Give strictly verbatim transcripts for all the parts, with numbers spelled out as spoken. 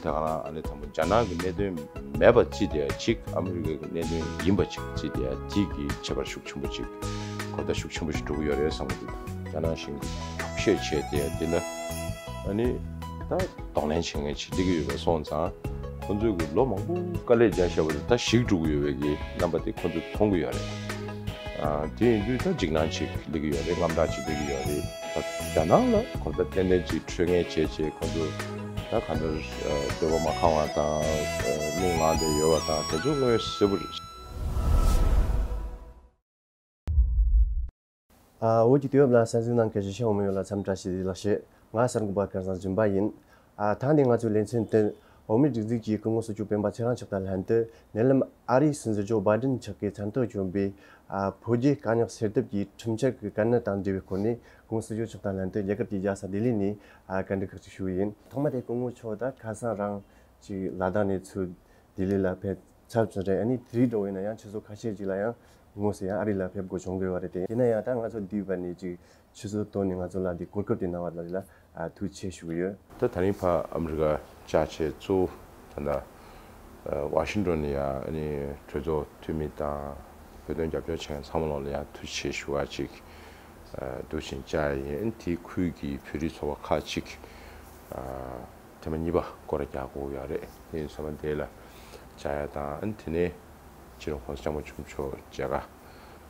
ད་ག་རང་ཨ་ནི་དང་པོ་རྒྱ་ནག་གི་གནད་དོན་མེད་པ་བརྩིས་བསྡད་ཡ་གཅིག་ཨ་མི་རི་ཀའི་གནད་དོན་ཡིན་པ་གཅིག་བརྩིས་བསྡད་ཡ་དེ་གི་ཁྱད་པར་ཤུགས་ཆེན་པོ་གཅིག་གོ་བརྡ་ཤུགས་ཆེན་པོ་ཞིག་འགྲོ་གི་ཡོད་རེད་བསམ་གི་འདུག་རྒྱ་ནག་གཞུང་གིས་འཁྱོག་བཤད་བྱས་བསྡད་ཡ་དེ་ལ་ཨ་ནི་ད་གདོང་ལེན་བྱེད་མཁན་ཞིག་སླེབས་ཀྱི་ཡོད་པ་སོང་ཙང་ཁོང་ཚོས་གི་ལོ་མང་པོ་དཀའ་ལས་རྒྱག་བཞག་པ་དེ་ད་ཞིག་འགྲོ་གི་ཡོད་པའི་གི་རྣམ་པ་དེ་ཁོང་ཚོས་མཐོང་གི་ཡོད་རེད། ཨ། དེ་ཡིན་དུས་ད་འཇིགས་སྣང་ཅིག་སླེབས་ཀྱི་ཡོད་རེད། དངངས་སྐྲག་ཅིག་སླེབས་ཀྱི་ཡོད་རེད། ད་རྒྱ་ནག་ལ་གོ་བརྡ་ཏན་ཏན་ཅིག་འཕྲོད་མཁན་བྱས་བྱས་ཁོང་ཚོ་ད་ག་འདྲ་འདོད་པ་མ་ཁེངས་པ་དང་གླེང་ངག་དེ་ཡོད་པ་དང་དེ་ཚོ་མངོན་གསལ་པོ་རེད། ཨ། བོད་ཀྱི་དུས་བབ་ལ་གསན་གཟིགས་གནང་མཁན་གཞིས་བྱེས་བོད་མི་ཡོངས་ལ་འཚམས་བཀྲ་ཤིས་བདེ་ལེགས་ཞུ། ང་གསར་འགོད་པ་སྐལ་བཟང་སྦྱིན་པ་ཡིན། ཨ། ད་ནི་ང་ཚོའི་ལེ་ཚན་སྟེང་འོས་མིའི་སྒྲིག་འཛུགས་ཀྱི་སྐུ་ངོ་ཟུར་པོ་སྤེན་པ་ཚེ་རིང་མཆོག་དང་ལྷན་དུ་ནད་ལམ་ཨ་རིའི་སྲིད་འཛིན་ཇོ་བྷའི་ཌེན་མཆོག་གིས་མཚན་ཐོག་བསྐྱོན་པའི། ཨ། བོད་རྒྱའི་དཀའ་རྙོག་སེལ་ཐབས་ཀྱི་ཁྲིམས་འཆར་གྱི་གལ་གནད་དང་འབྲེལ་བའི་སྐོར་ནས་སྐུ་ངོ་ཟུར་པོ་མཆོག་དང་ལྷན་དུ་རྒྱ་གར་གྱི་རྒྱལ་ས་ལྡི་ལི་ནས། ཨ། བཀའ་འདྲི་ཁག་ཅིག་ཞུ་གི་ཡིན། ཐོག་མ་དེ་སྐུ་ངོ་མཆོག་ད་ཁ་སང་རང་ཅིག་ལ་དྭགས་ནས་ཚུར་ལྡི་ལི་ལ་ཕེབས་ཚར་ཚར་རེད། ཨ་ནི་དེ་རིང་འགྲོ་བ་ཡིན་ན་ཡང་ཆུ་ཚོད་ཁ་ཤས་ཅིག་ལ་ཡང་དངོས་སུ་ཡང་ཨ་རི་ལ་ཕེབས་དགོས་བྱུང་གི་ཡོད་རེད་དེ། ཡིན་ན་ཡང་ད་ང་ཚོ་འདིའི་བར་ནས་ཅིག་ཆུ་ཚོད་བཏོན་ནས་ང་ཚོ་ལ་འདི་གོ་སྐབས་དེ་གནང་བ་ལ་ལ་ཨ་ཐུགས་རྗེ་ཆེ་ཞུ་གི་ཡོད། ད་ད་རིང་ཕ་ཨ་མི་རི་ཀ་བཅའ་ཆེ་གཙོ་བོ་ད་ལྟ་ཝ་ཤིང་ཏོན་ནས་ཡང་ཨ་ནི་གྲོས་ཚོགས་འཐུས་མི་དང་བོད་དོན་རྒྱབ་སྐྱོར་བྱེད་མཁན་ཚང་མ་ལོག་ལ་ཡང་ཐུགས་རྗེ་ཆེ་ཞུ་བ་ཅིག་འདུག་ཕྱིན་བཅར་ཡིན། དེའི་ཁུལ་གྱི་བོད་རིགས་ཚོགས་པ་ཁག་ཅིག་ཐེངས་མ་གཉིས་པ་སྐོར་ར་རྒྱག་དགོས་ཡོད་རེད། དེ་ཡིན་ཙང་མ་དེ་ལ་བཅར་ཡ་དང་། ཨ་ནི་དེ་ནས་སྤྱི་ནོར་༸གོང་ས་༸སྐྱབས་མགོན་ཆེན་པོ་མཆོག་མཇལ་ཁ་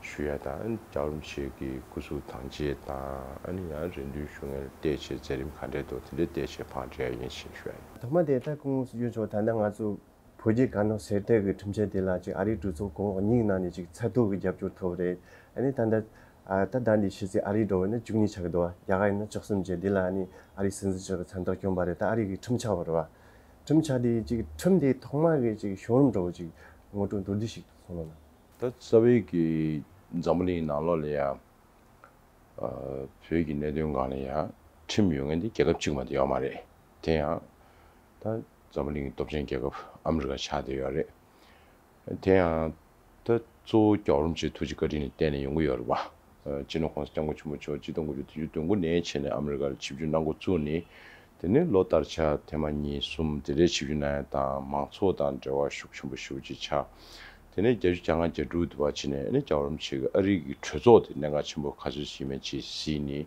ཞུ་ཡ་དང་། ཨ་ནི་རྒྱལ་བ་རིན་པོ་ཆེ་གི་སྐུ་གཟུགས་དྭངས་བཅིངས་དང་། ཨ་ནི་ཡང་རེ་འདུན་ཞུ་མཁན་ལ་བལྟས་བྱས་མཛད་རིམ་ག་འདྲས་འདུག་དེ་འདྲས་བལྟས་བྱས་ཕར་འབྲེལ་ཡིན་ཞེས་ཞུ་ཡ་ཡིན། ཐོག་མ་དེ་ད་སྐུ་ངོ་ཟུར་པོ་མཆོག་ད་ལྟ་ང་ཚོ་བོད་རྒྱའི་དཀའ་རྙོག་སེལ་ཐབས་ཀྱི་ཁྲིམས་འཆར་དེ་ལ་ཅིག་ཨ་རིའི་གྲོས་ཚོགས་གོང་འོག་གཉིས་ནང་ནས་ཅིག་ཚད་མཐོ་གི་རྒྱབ་སྐྱོར་ཐོབ་རེད། ཨ་ནི་ད་ལྟ་ཨ་ད་ལྟ་འདི་ཕྱི་ཚེས་ཨ་རིའི་འགྲོ་བ་ཡིན་ན་བཅུ་གཉིས་ཆགས་ཀྱི་འདུག་བ། རྒྱ་གར་ཡིན་ན་བཅུ་གསུམ་བྱས། འདི་ལ་ཨ་ནི་ཨ་རིའི་སྲིད་འཛིན་མཆོག་གི་མཚན་ཐོག་བསྐྱོན་པ་རེད། ད་ཨ་རི་གི་ཁྲིམས་འཆར་བ་རེད་བ། ཁྲིམས་འཆར་དེ་ཅིག་ཁྲིམས་དེ་ཐོག་མ་གི་ཅིག་བྱུང་རིམ་འདྲ་བོ་ཅིག་ངོ་སྤྲོད་མདོར་བསྡུས་ཤིག་གསུང་རོགས་གནང་། ད་རྩ་བའི་གི་འཛམ་བུ་གླིང་ནང་ལོགས་ལ་ཡ། ཨ། བོད་ཀྱི་གནད་དོན་སྒང་ལ་ཡང་ཁྲིམས་ཡོད་མཁན་དེ་རྒྱལ་ཁབ་གཅིག་མ་གཏོགས་ཡོད་མ་རེད། དེ་ཡང་ད་འཛམ་བུ་གླིང་གི་སྟོབས་ཆེན་རྒྱལ་ཁབ་ཨ་མི་རི་ཀ་ཆགས་བསྡད་ཡོད་རེད། དེ་ཡང་ད་གཙོ་བོ་རྒྱལ་བ་རིན་པོ་ཆེའི་ཐུགས་རྗེ་བཀའ་དྲིན་ལ་བརྟེན་ནས་ཡོང་གི་ཡོད་རེད་བ། ཨ། སྤྱི་ནོར་༸གོང་ས་༸སྐྱབས་མགོན་ཆེན་པོ་མཆོག་ཆིག་སྟོང་དགུ་བརྒྱ་བདུན་ཅུ་དོན་དགུ་ནས་བྱས་ནས་ཨ་མི་རི་ཀར་ཆིབས་བསྒྱུར་གནང་འགོ་བཙུགས་ནས། དེ་ནས་ལོ་བསྟར་ཆ་ཐེངས་མ་གཉིས་གསུམ་དེ་འདྲའི་ཆིབས་བསྒྱུར་གནང་ཡ་དང་། མང་ཚོགས་དང་འབྲེལ་བ་ཤུགས་ཆེན་པོ་ཞེ་པོ་ཅིག་ཆགས། དེ་ནས་བརྒྱད་ཅུ་གྱ་ལྔ་གྱ་དྲུག་དུ་བ་ཕྱིན་ནས་ཨ་ནི་རྒྱལ་བ་རིན་པོ་ཆེ་གིས་ཨ་རི་གི་གྲོས་ཚོགས་དེ་གནད་འགག་ཆེན་པོ་ག་ཚོད་ཅིག་ཡིན་མིན་ཅིག་གཟིགས་ནས།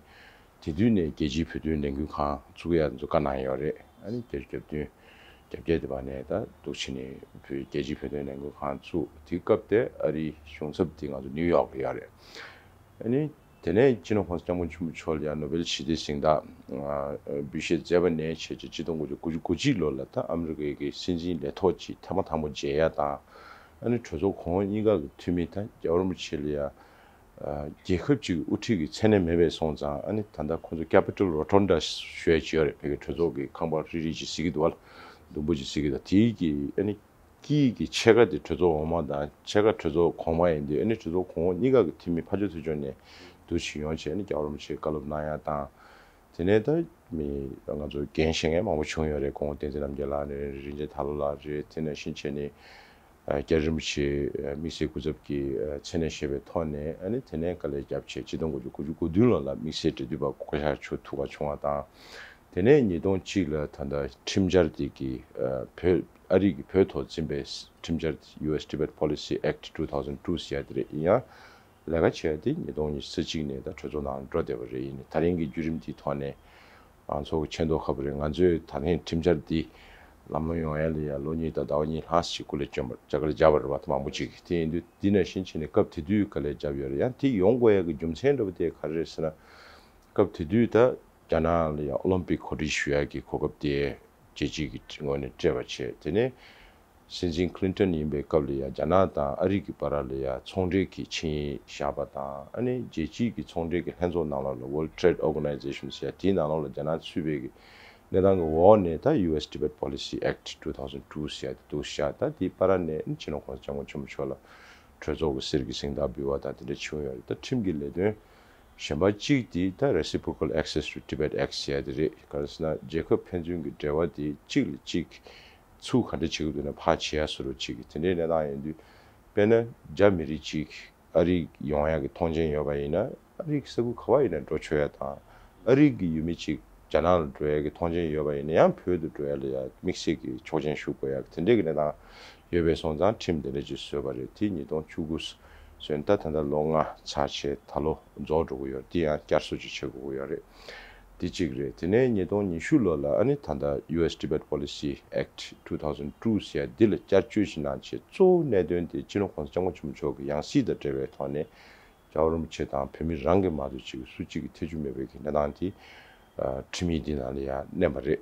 དེ་དུས་ནས་རྒྱལ་སྤྱིའི་བོད་དོན་ལས་འགུལ་ཁང་བཙུགས་ཡ་ཚོ་བཀའ་གནང་ཡོད་རེད། ཨ་ནི་བརྒྱད་ཅུ་གྱ་བདུན་གྱ་བརྒྱད་དེ་བ་ནས་ད་འདུག་ཕྱིན་ནས་བོད་རྒྱལ་སྤྱིའི་བོད་དོན་ལས་འགུལ་ཁང་བཙུགས། དེའི་སྐབས་དེ་ཨ་རིའི་གཞུང་ཚབ་དེ་ང་ཚོ་ནིའུ་ཡོག་ལ་ཡོད་རེད། ཨ་ནི་དེ་ནས་སྤྱི་ནོར་༸གོང་ས་༸སྐྱབས་མགོན་ཆེན་པོ་མཆོག་ལ་ཡང་ནོ་བེལ་ཞི་བདེའི་གཟེངས་རྟགས་འབུལ་བཞེས་མཛད་པ་ནས་བྱས་རྗེས་ཆིག་སྟོང་དགུ་བརྒྱ་དགུ་བཅུ་གོ་གཅིག་ལོ་ལ་ད་ཨ་མི་རི་ཀའི་གི་སྲིད་འཛིན་ལས་ཐོག་ཅིག་ཐེངས་མ་དང་པོ་མཇལ་ཡ་དང་། ཨ་ནི་གྲོས་ཚོགས་གོང་འོག་གཉིས་ཀ་གི་འཐུས་མི་ད་རྒྱལ་བ་རིན་པོ་ཆེ་ལ་ཡ་རྒྱལ་ཁབ་ཅིག་གི་དབུ་ཁྲིད་ཀྱི་མཚན་གནས་མེད་པའི་སོང་ཙང་། ཨ་ནི་ད་ལྟ་ཁོང་ཚོ་Capitol Rotunda ཞུ་ཡ་ཅིག་ཡོད་རེད། བོད་ཀྱི་གྲོས་ཚོགས་ཀྱི་ཁང་པ་རིལ་རིལ་ཅིག་གཟིགས་ཀྱི་འདུག་བ། ལ་ཟླུམ་པོ་ཅིག་གཟིགས་ཀྱི་འདུག་དེའི་གི་ཨ་ནི། དཀྱིལ་གྱི་ཕྱེད་ཀ་དེ་གྲོས་ཚོགས་འོག་མ་དང་ཕྱེད་ཀ་གྲོས་ཚོགས་གོང་མ་ཡིན་དུས། ཨ་ནི་གྲོས་ཚོགས་གོང་འོག་གཉིས་ཀ་གི་འཐུས་མི་ཕར་ཕྱོགས་ཚུར་ཕྱོགས་ནས་འདུ་བྱེད་ཡོང་བྱས་ཨ་ནི་རྒྱལ་བ་རིན་པོ་ཆེ་བཀའ་སློབ་གནང་ཡ་དང་། དེ་ནས་ད་མི་ང་ཚོ་འགན་བཞེས་མཁན་མང་པོ་བྱུང་ཡོད་རེད། སྐུ་ངོ་བསྟན་འཛིན་རྣམ་རྒྱལ་ལགས་རེད། རིན་ཆེན་དར་ལོ་ལགས་རེད། དེ་ནས་ཕྱིན་ཆད་ནས་ཨ་རྒྱ་རིན་པོ་ཆེ་དམིགས་བསལ་སྐུ་ཚབ་ཀྱི་ཨ་མཚན་གནས་བཞེས་པའི་ཐོག་ནས། ཨ་ནི་དེ་ནས་དཀའ་ལས་བརྒྱབ་བྱས་ཆིག་སྟོང་དགུ་བརྒྱ་དགུ་བཅུ་གོ་བདུན་ལོ་ལ་དམིགས་བསལ་འབྲེལ་མཐུད་པ་བསྐོ་བཞག་ཆོག་ཐུགས་ཁག་བྱུང་བ་དང་། དེ་ནས་ཉིས་སྟོང་གཅིག་ལ་ད་ལྟ་ཁྲིམས་འཆར་དེ་གི་ཨ་བོད་ཨ་རི་གི་བོད་ཐོག་འཛིན་པའི་ཁྲིམས་འཆར་ཡུ་ཨེས་Tibet Policy Act two thousand two ཟེར་ཡ་དེ་རེད། ཡིན་ཡང་ལས་ཀ་བྱས་ཏེ་ཉིས་སྟོང་ཉི་ཤུ་རྩ་གཅིག་ནས་ད་གྲོས་ཚོགས་ནང་འགྲོ་བསྡད་པ་རེད། ཡིན་ནའི་ད་རིང་གི་བརྒྱུད་རིམ་དེའི་ཐོག་ནས་ང་ཚོ་གི་མཁྱེན་རྟོགས་ཁག་པོ་རེད། ང་ཚོས་ད་ཐེངས་ཁྲིམས་འཆར་འདི་ལམ་ལྷོང་ཡོང་ཡ་ལ་ཡ་ལོ་གཉིས་དང་ཟླ་བ་གཉིས་ལྷག་ཅིག་སྐུ་ལས་བསྐྱོན་པ་རྒྱ་གར་བརྒྱབ་པ་རེད་བ། ད་མང་པོ་ཅིག་གིས་དེ་ཡིན་དུས་འདི་ནང་བཞིན་བྱས་ནས་སྐབས་དེ་དུས་དཀའ་ལས་བརྒྱབ་ཡོད་རེད། ཡང་དེ་ཡོང་དགོས་ཡ་གི་རྒྱུ་མཚན་འདྲ་པོ་དེ་ག་རེ་རེད་ཟེར་ན། སྐབས་དེ་དུས་ད་རྒྱ་ནག་ལ་ཡ་ཨོ་ལིམ་པིག་གོ་སྒྲིག་ཞུ་ཡ་གི་གོ་སྐབས་དེ་རྒྱལ་སྤྱི་གི་ངོས་ནས་སྤྲད་པ་བྱས། དེ་ནས་སྲིད་འཛིན་ཀླིན་ཏོན་ཡིན་པའི་སྐབས་ལ་ཡ་རྒྱ་ནག་དང་ཨ་རི་གི་བར་ལ་ཡ་ཚོང་འབྲེལ་གྱི་ཆིངས་ཡིག་བཞག་པ་དང་། ཨ་ནི་རྒྱལ་སྤྱིའི་གི་ཚོང་འབྲེལ་གྱི་ལྷན་ཚོགས་ནང་ལོགས་ལ་World Trade Organization ཟེར་ཡ་དེའི་ནང་ལོགས་ལ་རྒྱ་ནག་ཚུད་པའི་གི་གནས་སྟངས་ཀྱི་འོག་ནས་ད་ཡུ་ཨེས་Tibet Policy Act two thousand two ཟེར་ཡ་དེ་འདུག་བཞག་ད་དེའི་བར་ནས་ཨ་ནི་སྤྱི་ནོར་༸གོང་ས་༸སྐྱབས་མགོན་ཆེན་པོ་མཆོག་ལ་གྲོས་ཚོགས་ཀྱི་གསེར་གྱི་གཟེངས་རྟགས་འབུལ་བ་དང་དེ་འདྲ་བྱུང་ཡོད་རེད། ད་ཁྲིམས་ཀྱི་ལས་དོན་གཞན་པ་གཅིག་དེ་ད་Reciprocal Access to Tibet Act ཟེར་ཡ་དེ་རེད། ག་རེ་ཟེར་ན་རྒྱལ་ཁབ་ཕན་ཚུན་གྱི་འབྲེལ་བ་དེ་གཅིག་ལ་གཅིག་ཚུར་ག་འདྲ་བྱེད་ཀྱི་འདུག་ན་ཕར་བྱེད་ཡ་བཟོ་འདྲ་ཅིག་གི་དེ་འདྲའི་གནས་སྟངས་ཡིན་དུས། དཔེར་ན་རྒྱ་མི་རིགས་གཅིག་ཨ་རི་ཡོང་ཡ་གི་ཐོངས་མཆན་ཡོད་པ་ཡིན་ན་ཨ་རི་གི་ས་ཁུལ་ག་པར་ཡིན་ན་འགྲོ་ཆོག་ཡ་དང་། ཨ་རི་གི་ཡུལ་མི་གཅིག་ རྒྱ་ནག་ལ་འགྲོ་ཡ་གི་མཐོང་མཆན་ཡོད་པ་ཡིན་ན་ཡང་བོད་དུ་འགྲོ་ཡ་ལ་ཡང་དམིགས་བསལ་གྱི་ཆོག་མཆན་ཞུ་དགོས་ཡ་གི་དེ་འདྲའི་གི་གནས་སྟངས་ཡོད་པའི་སོང་ཙང་ཁྲིམས་དེ་འདྲ་ཅིག་བཟོས་པ་རེད། དེ་ཉིས་སྟོང་བཅུ་དགུ་ཚུན་ད་ད་ལྟ་ལོ་ལྔ་ཚར་བྱས་ད་ལོ་རྫོགས་འགྲོ་གི་ཡོད། དེ་ཡང་བསྐྱར་གསོ་ཅིག་བྱེད་དགོས་ཀྱི་ཡོད་རེད། དེ་གཅིག་རེད། དེ་ནས་ཉིས་སྟོང་ཉི་ཤུ་ལོ་ལ་ཨ་ནི་ད་ལྟ་ཡུ་ཨེས་Tibet Policy Act two thousand two ཟེར་ཡ་འདི་ལ་བསྐྱར་བཅོས་ཤིག་གནང་བྱས་གཙོ་བོ་གནད་དོན་དེ་སྤྱི་ནོར་གོང་ས་སྐྱབས་མགོན་ཆེན་པོ་མཆོག་གི་ཡང་སྲིད་དང་འབྲེལ་བའི་ཐོག་ནས་རྒྱལ་བ་རིན་པོ་ཆེ་དང་བོད་མི་རང་གི་མ་གཏོགས་ཅིག་སུ་གཅིག་གིས་ཐེ་བྱུས་མེད་པའི་གི་གནས་སྟངས་དེ་ཨ་ཁྲིམས་ཡིག་འདི་ནང་ལ་ཡང་བསྣན་པ་རེད།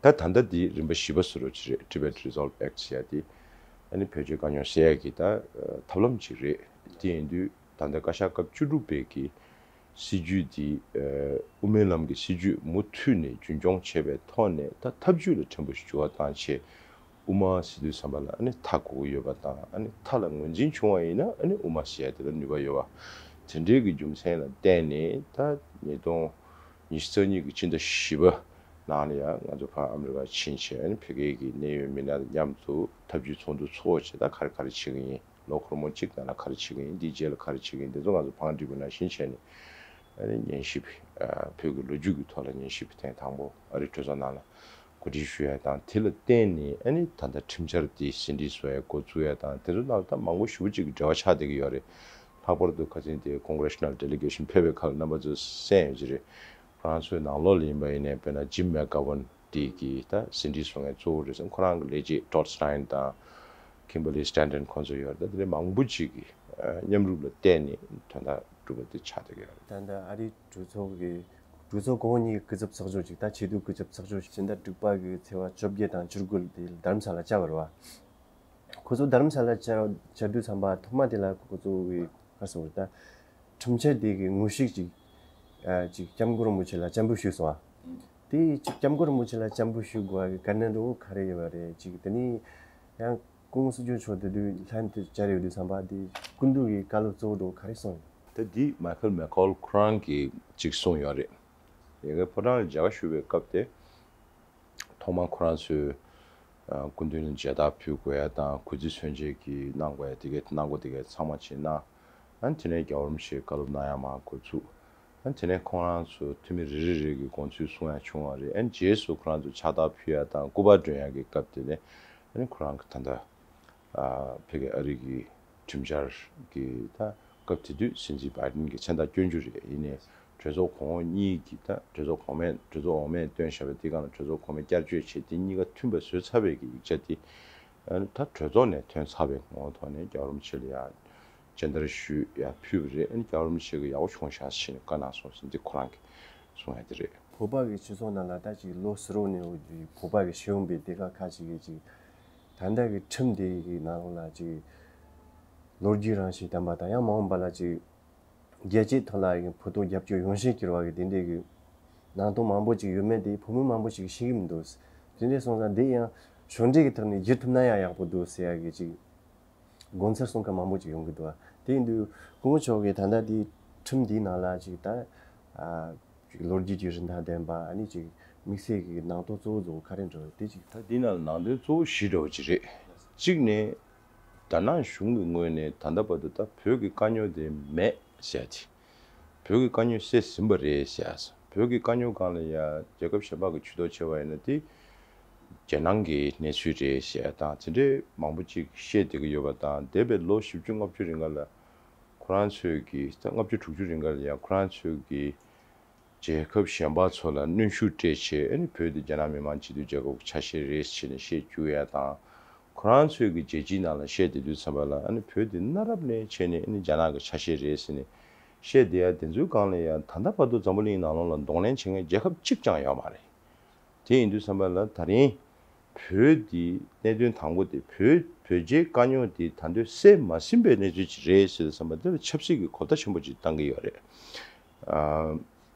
ད་ད་ལྟ་འདི་རིམ་པ་བཞི་པ་ཟེར་རོ་ཅིག་རེད། Tibet Resolve Act ཟེར་ཡ་དེ་ཨ་ནི་བོད་ཆོལ་དཀའ་རྙོག་སེལ་ཡ་གི་ད་ཨ་ཐབས་ལམ་ཅིག་རེད། དེ་ཡིན་དུས་ད་ལྟ་བཀའ་ཤག་སྐབས་བཅུ་དྲུག་པའི་གི་སྲིད་ཇུས་འདི་ཨ་དབུ་མའི་ལམ་གྱི་སྲིད་ཇུས་མུ་མཐུད་ནས་རྒྱུན་སྐྱོང་བྱས་པའི་ཐོག་ནས་ད་ཐབས་ཇུས་ལ་ཕྲན་བུ་ཞིག་འགྱུར་བ་བཏང་བྱས་དབུ་མ་ཟེར་དུས་ཙམ་པ་ལ་ཨ་ནི་མཐའ་དགོས་ཀྱི་ཡོད་པ་དང་། ཨ་ནི་མཐའ་ལ་ངོས་འཛིན་བྱུང་བ་ཡིན་ན་ཨ་ནི་དབུ་མ་ཟེར་ཡ་དེ་ལ་ནུས་པ་ཡོད་པ་དེ་འདྲའི་གི་རྒྱུ་མཚན་ལ་བརྟེན་ནས་ད་ཉིས་སྟོང་ཉི་ཤུ་རྩ་གཉིས་ཀྱི་སྤྱི་ཟླ་བཞི་པ་ནང་ལ་ཡང་ང་ཚོ་ཕར་ཨ་མི་རི་ཀ་ཕྱིན་བྱས་ཨ་ནི་བོད་སྐད་ཀྱི་གནད་ཡོད་མི་སྣ་དང་མཉམ་དུ་ཐབས་ཇུས་ཚོགས་འདུ་ཚོགས་བྱས། ད་ག་རེ་ག་རེ་བྱེད་ཀྱི་ཡིན། ལོ་འཁོར་མོ་གཅིག་ནང་ལ་ག་རེ་བྱེད་ཀྱི་ཡིན། འདིའི་རྗེས་ལ་ག་རེ་བྱེད་ཀྱི་ཡིན། འདི་ཚོ་ང་ཚོ་ཕངས་སྒྲིག་པ་ནང་བཞིན་བྱས་ནས་ཨ་ནི་ཉན་ཞིབ། ཨ་བོད་ཀྱི་ལོ་རྒྱུས་ཀྱི་ཐོག་ལ་ཉན་ཞིབ་ཐེངས་དང་པོ་ཨ་རི་གྲོས་ཚོགས་ནང་ལ་གོ་སྒྲིག་ཞུ་ཡ་དང་། དེ་ལ་བརྟེན་ནས་ཨ་ནི་ད་ལྟ་ཁྲིམས་འཆར་དེ་ཟིན་བྲིས་བཟོ་ཡ་འགོ་བཙུགས་ཡ་དང་། དེ་ཚོ་ནང་ལ་ད་མང་པོ་ཞེ་པོ་ཅིག་གི་འབྲེལ་བ་ཆགས་བསྡད་ཀྱི་ཡོད་རེད། ལྷག་པར་དུ་ཁ་སང་དེ་Congressional Delegation ཕེབས་པའི་ཁར་རྣམ་པ་ཚོས་གསན་ཡོད་ཀྱི་རེད། ཁོ་རང་ཚོའི་ནང་ལོགས་ལ་ཡིན་པ་ཡིན་ནའི་དཔེར་ན་Jim McGovern དེ་གི་ད་ཟིན་བྲིས་བཟོ་མཁན་གཙོ་བོ་རེད་ཟེར། ཁོ་རང་གི་ལས་བྱེད་Todd Stein དང་Kimberly Stanton ཁོང་ཚོ་ཡོད་རེད། ད་དེ་འདྲའི་མང་པོ་ཅིག་གི་ཨ་མཉམ་རུབ་ལ་བརྟེན་ནས་དོན་དག་གྲུབ་པ་དེ་ཆགས་བསྡད་ཀྱི་ཡོད་རེད། ད་ལྟ་ཨ་རིའི་གྲོས་ཚོགས་ཀྱི་གྲོས་ཚོགས་གོང་གཉིས་ཀྱི་སྐུ་ཚབ་གསོག་འཇོག་ཅིག་ད་ཆེས་མཐོའི་སྐུ་ཚབ་གསོག་འཇོག་ཕྱི་ཟླ་དྲུག་པ་གི་ཚེས་པ་བཅོ་བརྒྱད་དང་བཅུ་དགུ་དེ་རྡ་རམ་ས་ལ་བཅར་བ་རེད་བ། ཁོ་ཚོ་རྡ་རམ་ས་ལ་བཅར་བཅར་དུས་ཙམ་པ་ཐོག་མ་དེ་ལ་ཁོ་ཚོ་གི་ག་རེ་ཟེར་དགོས་རེད། ད་ཁྲིམས་འཆར་དེ་གི་ངོ་ཤེས་ཅིག་ཨ་ཅིག་སྐྱབས་མགོན་རིན་པོ་ཆེ་ལ་སྤྱན་འབུལ་ཞུས་སོང་ཨ། དེ་ཅིག་སྐྱབས་མགོན་རིན་པོ་ཆེ་ལ་སྤྱན་འབུལ་ཞུ་དགོས་པ་གི་གལ་གནད་འདྲ་བོ་ག་རེ་ཡོད་པ་རེད། ཅིག་དེ་ནས་ཡང་སྐུ་ངོ་སྲིད་སྐྱོང་མཆོག་དེ་དུས་ལྷན་དུ་བཅར་ཡོད་དུས་ཙམ་པ་དེ་སྐུ་མདུན་གྱི་བཀའ་སློབ་གཙོ་བོ་འདྲ་བོ་ག་རེ་གསུངས་ཡོད། ད་འདི་Michael McCaul ཁོ་རང་གིས་ཅིག་གསུངས་ཡོད་རེད། ཡ་གི་ཕོ་བྲང་ལ་མཇལ་ཁ་ཞུ་བའི་སྐབས་དེ། ཐོག་མར་ཁོ་རང་ཚོས་ཨ་སྐུ་མདུན་ལ་མཇལ་དར་ཕུལ་དགོས་ཡ་དང་། གུས་བརྩི་མཚོན་བྱེད་ཀྱི་གནང་དགོས་ཡ་དེ་གའི་གནང་སྒོ་དེ་གའི་ཚང་མ་བྱས་གནང་། ཨ་ནི་དེ་ནས་རྒྱལ་བ་རིན་པོ་ཆེའི་བཀའ་སློབ་གནང་ཡ་མར་འགོ་ཚུགས། ཨ་ནི་དེ་ནས་ཁོང་རང་ཚོ་འཐུས་མི་རེ་རེ་རེ་གི་དགོངས་ཚུལ་གསུང་ཡ་བྱུང་བ་རེད། ཨ་ནི་རྗེས་སུ་ཁོ་རང་ཚོ་ཕྱག་རྟགས་ཕུལ་ཡ་དང་སྐུ་པར་སྒྲོན་ཡ་གི་སྐབས་དེ་ནས་ཨ་ནི་ཁོ་རང་གི་ད་ལྟ་ཨ་ཕ་གི་ཨ་རི་གི་ཁྲིམས་འཆར་གི་ད་སྐབས་དེ་དུས་སྲིད་འཛིན་བྷའི་ཌེན་གི་མཚན་རྟགས་སྐྱོན་བརྗོད་རེད། ཡིན་ནའི་གྲོས་ཚོགས་གོང་འོག་གཉིས་ཀྱི་ད་གྲོས་ཚོགས་གོང་མས་གྲོས་ཚོགས་འོག་མས་བཏོན་བཞག་པའི་དེའི་སྒང་ལ་གྲོས་ཚོགས་གོང་མས་བསྐྱར་བཅོས་བྱས། དེ་གཉིས་ཀ་མཐུན་པ་བཟོས་ཚར་བའི་གི་ཡིག་ཆ་དེ་ཨ་ནི་ད་གྲོས་ཚོགས་ནས་ཐོན་ཚར་བའི་ངོ་བོ་ཐོག་ནས་རྒྱལ་བ་རིན་པོ་ཆེ་ལ་ཡང་སྤྱན་བསྟར་ཞུས་ཡ་ཕུལ་བ་རེད། ཨ་ནི་རྒྱལ་བ་རིན་པོ་ཆེ་གིས་ཡག་པོ་བྱུང་ཤག་ཟེར་ནས་བཀའ་གནང་སོང་ཟེར་འདི་ཁོ་རང་གིས་གསུང་ཡ་དེ་རེད། བོད་པ་གི་སྤྱི་ཚོགས་ནང་ལ་ད་ཅིག་ལོ་ཟུར་བོ་ནས་བོད་པ་གི་ཤེས་ཡོན་པའི་སྡེ་ཁག་ཁག་ཅིག་གིས་ཅིག་ད་ལྟ་གི་ཁྲིམས་དེ་གི་ནང་ལོགས་ལ་ཅིག་ལོ་རྒྱུས་རང་བཞིན་ལྡན་པ་དང་། ཡང་མ་འོངས་པ་ལ་ཅིག་རྒྱལ་སྤྱིའི་ཐོག་ལ་ཡང་བོད་དོན་རྒྱབ་སྐྱོར་ཡོང་ཤས་གྱུར་བ་གི་དེ་འདྲའི་གི་ནང་དོན་མང་པོ་ཅིག་ཡོད་མེད་དེ་བོད་མི་མང་པོ་ཅིག་ཤེས་ཀྱི་མི་འདུག། དེ་འདྲ་སོང་ཙང་དེ་ཡང་ཕྱོགས་འབྲེལ་གི་ཐོག་ནས་བསྒྱུར་ཐུབ་ན་ཡང་ཡག་པོ་འདུག་ཟེར་ཡ་གི་ཅིག་དགོངས་ཚུལ་གསུང་མཁན་མང་པོ་ཅིག་ཡོང་གི་འདུག། དེ་ཡིན་དུས་སྐུ་ངོ་མཆོག་གིས་ད་ལྟ་དེ་ཁྲིམས་དེའི་ནང་ལ་ཅིག་ད་ཨ་ཅིག་ལོ་རྒྱུས་ཀྱི་རིན་ཐང་ལྡན་པ། ཨ་ནི་ཅིག་དམིགས་བསལ་གྱི་ནང་དོན་གཙོ་བོ་གཙོ་བོ་ག་རེ་འདྲ་བོ་དེ་ཅིག། ད་འདི་ནང་ལ་ནང་དོན་གཙོ་བོ་བཞི་འདྲ་བོ་ཅིག་རེད། གཅིག་ནས་རྒྱ་ནག་གཞུང་གི་ངོས་ནས་ད་ལྟ་བར་དུ་ད་བོད་ཀྱི་དཀའ་རྙོག་དེ་མེད་ཟེར་ཡ་དེ། བོད་ཀྱི་དཀའ་རྙོག་སེལ་ཟིན་པ་རེད་ཟེར་ཡ། བོད་ཀྱི་དཀའ་རྙོག་སྒང་ལ་ཡ་རྒྱལ་ཁབ་གཞན་པ་གིས་ཇུས་གཏོགས་བྱས་པ་ཡིན་ན་དེ་རྒྱལ་ནང་གི་གནས་ཚུལ་རེད་ཟེར་ཡ་དང་། དེ་འདྲའི་མང་པོ་ཅིག་བཤད་བསྡད་ཀྱི་ཡོད་པ་དང་། འདས་པའི་ལོ་བཞི་བཅུ་ལྔ་བཅུ་རིང་ག་ལ་ཁོ་རང་ཚོས་ཀྱི་ད་ལྔ་བཅུ་དྲུག་ཅུ་རིང་ག་ལ་ཡ་ཁོ་རང་ཚོས་ཀྱི་རྒྱལ་ཁབ་གཞན་པ་ཚོ་ལ་གནོན་ཤུགས་སྤྲད་བྱས། ཨ་ནི་བོད་དེ་རྒྱ་ནག་མི་དམངས་སྤྱི་མཐུན་རྒྱལ་ཁབ་ཀྱི་ཆ་ཤས་རེད་ཟེར་ནས་བཤད་བཅུག་ཡ་དང་། ཁོ་རང་ཚོས་ཀྱི་རྒྱལ་སྤྱིའི་ནང་ལ་བཤད་བསྡད་དུས་ཙམ་པ་ལ་ཨ་ནི་བོད་དེ་གནའ་རབས་ནས་བྱས་ནས་ཨ་ནི་རྒྱ་ནག་གི་ཆ་ཤས་རེད་ཟེར་ནས་བཤད་བསྡད་ཡ་དེ་ཚོའི་སྒང་ལ་ཡང་ད་ལྟ་བར་དུ་འཛམ་བུ་གླིང་ནང་ལོགས་ལ་གདོང་ལེན་བྱེད་མཁན་རྒྱལ་ཁབ་གཅིག་ཀྱང་ཡོད་མ་རེད། དེ་ཡིན་དུས་ཙམ་པ་ལ་ད་རིང་བོད་འདི་གནད་དོན་དང་པོ་དེ་བོད་བོད་རྒྱའི་དཀའ་རྙོག་འདི་ད་དུང་སེལ་མ་ཟིན་པའི་གནས་ཚུལ་ཅིག་རེད་ཟེར་དུས་ཙམ་པ་འདི་ལ་ཆབ་སྲིད་ཀྱི་གོ་བརྡ་ཆེན་པོ་ཅིག་བཏང་གི་ཡོད་རེད། ཨ།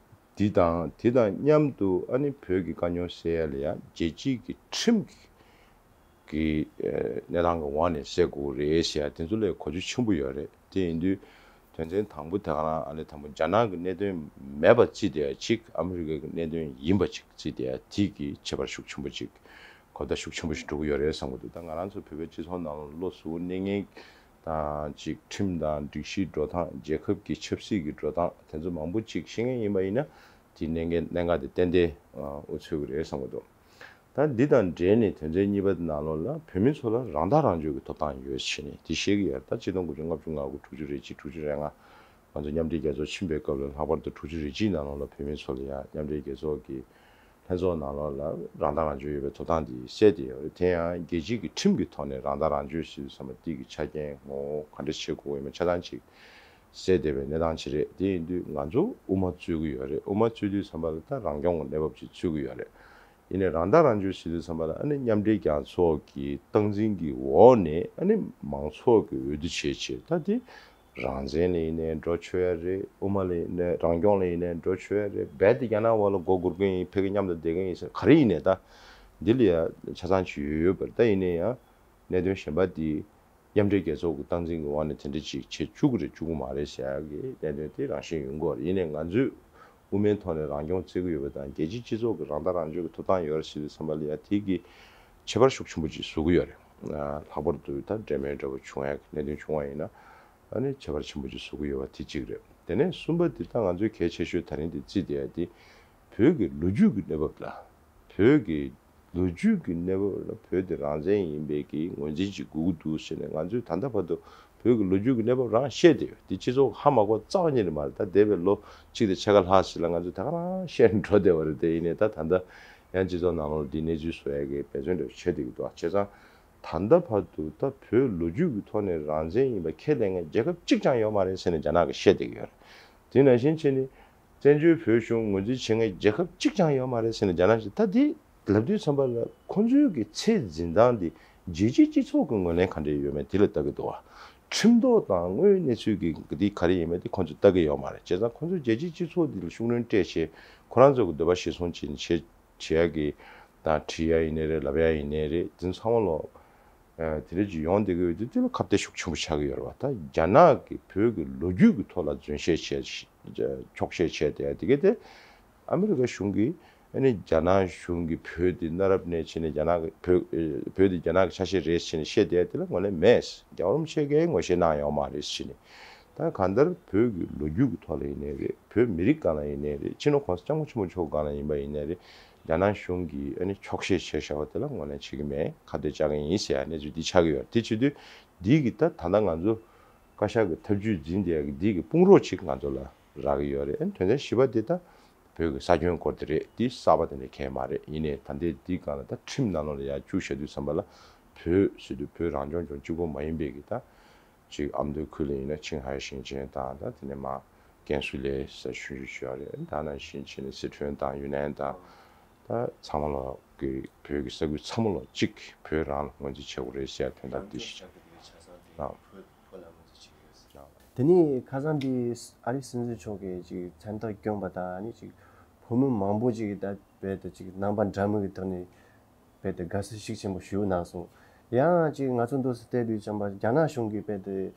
འདི་དང་དེ་དང་མཉམ་དུ་ཨ་ནི་བོད་ཀྱི་དཀའ་རྙོག་སེལ་ཡ་ལ་ཡང་རྒྱལ་སྤྱིའི་གི་ཁྲིམས་ཀྱི་གི་ཨ་གནས་སྟངས་ཀྱི་འོག་ནས་སེལ་དགོས་རེད་ཟེར་ཡ་དེ་ཚོ་ལ་གོ་རྒྱུ་ཆེན་པོ་ཡོད་རེད། དེ་ཡིན་དུས་དོན་ཚན་དང་པོ་དེ་ག་རང་ཨ་ནི་དང་པོ་རྒྱ་ནག་གི་གནད་དོན་མེད་པ་བརྩིས་བསྡད་ཡ་གཅིག། ཨ་མི་རི་ཀ་གི་གནད་དོན་ཡིན་པ་གཅིག་བརྩིས་བསྡད་ཡ་དེ་གི་ཁྱད་པར་ཤུགས་ཆེན་པོ་གཅིག། གོ་བརྡ་ཤུགས་ཆེན་པོ་ཞིག་འགྲོ་གི་ཡོད་རེད་བསམ་གི་འདུག། ད་ང་རང་ཚོ་བོད་པའི་སྤྱི་ཚོགས་ནང་ལོགས་སུ་གནས་ངེས་དང་གཅིག་ཁྲིམས་དང་སྒྲིག་གཞིའི་འགྲོ་སྟངས། རྒྱལ་ཁབ་ཀྱི་ཆབ་སྲིད་ཀྱི་འགྲོ་སྟངས་དེ་ཚོ་མང་པོ་ཅིག་ཤེས་མཁན་ཡིན་པ་ཡིན་ན། དེའི་གནད་འགག་གནད་འགག་དེ་ཏན་ཏན་འུ་ཚུད་ཀྱི་རེད་བསམ་གྱི་འདུག་ད་འདི་དང་འབྲེལ་ནས་དོན་ཚན་གཉིས་པ་དེ་ནང་ལོགས་ལ་བོད་མི་ཚོ་ལ་རང་ཐག་རང་གཅོད་ཀྱི་ཐོབ་ཐང་ཡོད་ཟེར་ནས་དེ་བཤད་ཀྱི་ཡོད་རེད། ད་ཆིག་སྟོང་དགུ་བརྒྱ་ལྔ་བཅུ་ང་དགུ་དྲུག་ཅུ་རེ་གཅིག་དྲུག་ཅུ་རེ་ལྔ་ང་ཚོ་མཉམ་འབྲེལ་རྒྱལ་ཚོགས་ཕྱིན་པའི་སྐབས་ལ་ལྷག་པར་དུ་དྲུག་ཅུ་རེ་གཅིག་ནང་ལོགས་ལ་བོད་མི་ཚོ་ལ་ཡང་མཉམ་འབྲེལ་རྒྱལ་ཚོགས་ཀྱི་ལྷན་ཚོགས་ནང་ལོགས་ལ་རང་ཐག་རང་གཅོད་ཡོད་པའི་ཐོབ་ཐང་དེ་གསལ་བསྡད་ཡོད་རེད། དེ་ཡང་རྒྱལ་སྤྱི་གི་ཁྲིམས་ཀྱི་ཐོག་ནས་རང་ཐག་རང་གཅོད་ཞེས་བསམ་པ་དེ་གི་ཆ་རྐྱེན་ངོ་བོ་ག་འདྲ་བྱེད་དགོས་ཡོད་མེད་ཆ་ཚང་ཅིག་གསལ་བསྡད་པའི་གནས་སྟངས་ཅིག་རེད། དེ་ཡིན་དུས་ང་ཚོ་དབུ་མ་རྩོད་ཀྱི་ཡོད་རེད། དབུ་མ་རྩོད་དུས་ཙམ་པ་ལ་ད་རང་སྐྱོང་གི་གནས་བབ་ཅིག་རྩོད་ཀྱི་ཡོད་རེད། ཡིན་ནའི་རང་ཐག་རང་གཅོད་ཟེར་དུས་ཙམ་པ་ལ་ཨ་ནི་མཉམ་འབྲེལ་རྒྱལ་ཚོགས་ཀྱི་སྟངས་འཛིན་གྱི་འོག་ནས་ཨ་ནི་མང་ཚོགས་ཀྱི་འོས་བསྡུ་བྱས་བྱས་ད་དེ་རང་བཙན་ལ་ཡིན་ནའི་འགྲོ་ཆོག་ཡ་རེད། དབུ་མ་ལ་ཡིན་ནའི་རང་སྐྱོང་ལ་ཡིན་ནའི་འགྲོ་ཆོག་ཡ་རེད། རྦད་དེ་རྒྱ་ནག་འོག་ལ་མགོ་སྒུར་གྱི་ཡིན། ཕ་གི་མཉམ་དུ་བསྡད་ཀྱི་ཡིན་ཟེར་ག་རེ་ཡིན་ནའི་ད་འདི་ལ་ཡ་ཆ་ཚང་ཅིག་ཡོད་ཡོད་པར། ད་ཡིན་ནའི་ཡང་གནད་དོན་གཞན་པ་འདི་མཉམ་འབྲེལ་རྒྱལ་ཚོགས་ཀྱི་སྟངས་འཛིན་གྱི་འོག་ནས་དེ་འདྲ་ཅིག་བྱེད་བཅུག་གི་རེད་བཅུག་གི་མ་རེད་ཟེར་ཡ་གི་གནད་དོན་དེ་རང་བཞིན་ཡོང་གི་ཡོད་རེད། ཡིན་ནའི་ང་ཚོས་དབུ་མའི་ཐོག་ནས་རང་སྐྱོང་བརྩི་གི་ཡོད་པ་དང་རྒྱལ་སྤྱིའི་སྤྱི་ཚོགས་ཀྱི་རང་ཐག་རང་གཅོད་ཀྱི་ཐོབ་ཐང་ཡོད་རེད་ཟེར་དུས་ཙམ་པ་ལ་ཡ་དེ་གི་ཁྱད་པར་ཤུགས་ཆེན་པོ་ཅིག་བཟོ་གི་ཡོད་རེད། ལྷག་པར་དུ་ད་འབྲེལ་མོལ་འདྲ་པོ་བྱུང་ཡ་གི་གནད་དོན་བྱུང་བ་ཡིན་ན་ཨ་ནི་ཁྱད་པར་ཆེན་པོ་ཅིག་བཟོ་གི་ཡོད་པ་དེ་གཅིག་རེད། དེ་ནས་གསུམ་པ་དེ་ད་ང་ཚོའི་གལ་ཆེ་ཤོས་ད་རིང་དེ་བརྩིས་བསྡད་ཡ་དེ་བོད་ཀྱི་ལོ་རྒྱུས་ཀྱི་གནས་བབ་ལ་བོད་ཀྱི་ལོ་རྒྱུས་ཀྱི་གནས་བབ་ལ་བོད་དེ་རང་བཙན་ཡིན་པའི་གི་ངོས་འཛིན་ཅིག་དགོས་ཀྱི་འདུག་ཟེར་ནས་ང་ཚོས་ད་ལྟ་བར་དུ་བོད་ཀྱི་ལོ་རྒྱུས་ཀྱི་གནས་བབ་རང་བཤད་བསྡད་ཡོད། དེ་སྤྱི་ཚོགས་ཧ་མ་གོ་རྩ་བ་ཉིད་ནས་མ་རེད། ད་འདས་པའི་ལོ་གཅིག་དང་ཕྱེད་ཀ་ལྷག་ཙམ་ལ་ང་ཚོས་ད་ག་རང་བཤད་འགྲོ་བསྡད་པ་རེད། དེ་ཡིན་ནའི་ད་ད་ལྟ་ཡང་སྤྱི་ཚོགས་ནང་ལོགས་འདི་གནས་ཚུལ་བཟོ་ཡ་གི་འབད་བརྩོན་འདྲ་བྱེད་བསྡད་ཀྱི་འདུག་བྱས་ཙང་ད་ལྟ་བར་དུ་ད་བོད་ལོ་རྒྱུས་ཀྱི་ཐོག་ནས་རང་བཙན་ཡིན་པ་ཁས་ལེན་མཁན་རྒྱལ་ཁབ་གཅིག་ཀྱང་ཡོད་མ་རེད་ཟེར་ནས་རྒྱ་ནག་གིས་བཤད་བསྡད་ཀྱི་ཡོད་རེད། དེ་ནང་བཞིན་བྱས་ནས། བཙན་བྱོལ་བོད་གཞུང་ངོས་འཛིན་བྱེད་མཁན་རྒྱལ་ཁབ་གཅིག་ཀྱང་ཡོད་མ་རེད་ཟེར་ནས་རྒྱ་ནག་གཞུང་ད་འདི་ལབ་དུས་ཙམ་པ་ལ་ཁོང་ཚོའི་གི་ཚད་འཛིན་སྟངས་འདི་རྒྱལ་སྤྱིའི་སྤྱི་ཚོགས་ཀྱི་ངོས་ལེན་ག་འདྲ་ཡོད་མེད་དེ་ལ་ལྟ་གི་འདུག་བ། ཁྲིམས་ཐོག་དང་དངོས་ཡོད་གནས་ཚུལ་གྱི་འདི་ག་རེ་ཡིན་མེད་དེ་ཁོང་ཚོས་ལྟ་གི་ཡོད་མ་རེད། བྱས་ཙང་ཁོང་ཚོས་རྒྱལ་སྤྱིའི་སྤྱི་ཚོགས་འདི་ལ་ཤུགས་སྣོན་སྤྲད་བྱས་ཁོ་རང་ཚོ་གི་འདོད་པ་གཞིར་བཟུང་བྱས་ནས་བྱས། བྱེད་ཡ་གི་དང་བྲིས་ཡ་ཡིན་ནའི་རེད། ལབ་ཡ་ཡིན་ནའི་རེད། དེ་ཚང་མ་ལོ་དེ་འདྲ་ཅིག་ཡོང་བསྡད་ཀྱི་ཡོད་དུས་དེ་ལ་ཁ་གཏད་ཤུགས་ཆེན་པོ་ཆགས་ཀྱི་ཡོད་རེད་བ། ད་རྒྱ་ནག་གིས་བོད་ཀྱི་ལོ་རྒྱུས་ཀྱི་ཐོག་ལ་རྫུན་བཤད་བྱས་འཁྱོག་བཤད་བྱས་བསྡད་ཡ་དེ་གས་དེ་ཨ་མི་རི་ཀ་གཞུང་གིས་ཨ་ནི་རྒྱ་ནག་གཞུང་གིས་བོད་དེ་གནའ་རབས་ནས་བྱས་ནས་རྒྱ་ནག་གི་བོད་བོད་དེ་རྒྱ་ནག་གི་ཆ་ཤས་རེད་ཟེར་ནས་བཤད་བསྡད་ཡ་དེ་ལ་ངོས་ལེན་མེད། རྒྱལ་བ་རིན་པོ་ཆེ་གིས་ངོ་ཤེས་གནང་ཡོད་མ་རེད་ཟེར་ནས། ད་གང་ལྟར་བོད་ཀྱི་ལོ་རྒྱུས་ཀྱི་ཐོག་ལ་ཡིན་ནའི་རེད། བོད་མི་རིགས་སྒང་ལ་ཡིན་ནའི་རེད། སྤྱི་ནོར་༸གོང་ས་༸སྐྱབས་མགོན་ཆེན་པོ་མཆོག་སྒང་ལ་ཡིན་པ་ཡིན་ནའི་རེད། རྒྱ་ནག་གཞུང་གིས་ཨ་ནི་འཁྱོག་བཤད་བྱས་བཞག་པ་དེ་ལ་ངོས་ལེན་བྱེད་ཀྱི་མེད། ཁ་གཏད་བཅག་གི་ཡིན་ཟེར་ཡ་གནས་ཚུལ་འདི་ཆགས་ཀྱི་ཡོད་རེད། དེ་བྱེད་དུས་འདི་གི་ད་ད་ལྟ་ང་ཚོ་བཀའ་ཤག་གི་ཐབས་ཇུས་འཛིན་བསྡད་ཡ་གི་འདི་གི་དཔུང་རོགས་ཅིག་ང་ཚོ་ལ་རག་གི་ཡོད་རེད། ཨ་ནི་དོན་ཚན་བཞི་པ་འདི་ད་བོད་ཀྱི་ས་ཁྱོན་སྐོར་དེ་རེད། འདི་གསར་པ་དེ་འདྲ་གང་ཡང་མ་རེད། ཡིན་ནའི་ད་ལྟའི་འདི་སྒང་ལ་ད་ཁྲིམས་ནང་ལོགས་ལ་ཡར་བཅུག་བཞག་དུས་ཙམ་པ་ལ་བོད་ཟེར་དུས་བོད་རང་སྐྱོང་ལྗོངས་གཅིག་པོ་མ་ཡིན་པའི་གི་ད། གཅིག་ཨ་མདོའི་ཁུལ་ལ་ཡིན་ན་ཆིང་ཧའེ་ཞིང་ཆེན་དང་ད་དེ་ནས་མར་ཀན་སུའུ་ལེ་ས་ཆུང་ཆུང་ཞིག་ཡོད་རེད། ད་ནང་བཞིན་བྱས་ནས་སི་ཁྲོན་དང་ཡུན་ནན་དང་ད་ཚང་མ་ལོག་གི་བོད་ཀྱི་ས་ཁུལ་ཚང་མ་ལོག་གཅིག་བོད་རང་ལ་ངོས་འཛིན་བྱེད་དགོས་རེད་ཟེར་དོན་དག་འདི་ཞིག་ཆགས་ཀྱི་འདུག་བྱས་ཙང་དེ་བོད་བོད་ལ་ངོས་འཛིན་བྱེད་ཀྱི་ཡོད་ཟེར། དེ་ནས་ཁ་སང་འདི་ཨ་རིའི་སྲིད་འཛིན་མཆོག་གིས་ཅིག་མཚན་རྟགས་བསྐྱོན་པ་དང་ཨ་ནི་ཅིག་བོད་མི་མང་པོ་ཅིག་ད་རྦད་དེ་ཅིག་རྣམ་པ་འདྲ་མིན་གྱི་ཐོག་ནས། རྦད་དེ་དགའ་བསུ་ཤུགས་ཆེན་པོ་ཞུ་གནང་སོང་། ཡང་ཅིག་ང་ཚོ་འདུག་སེ་བལྟས་དུས་ཙམ་པ་རྒྱ་ནག་གཞུང་གིས་རྦད་དེ་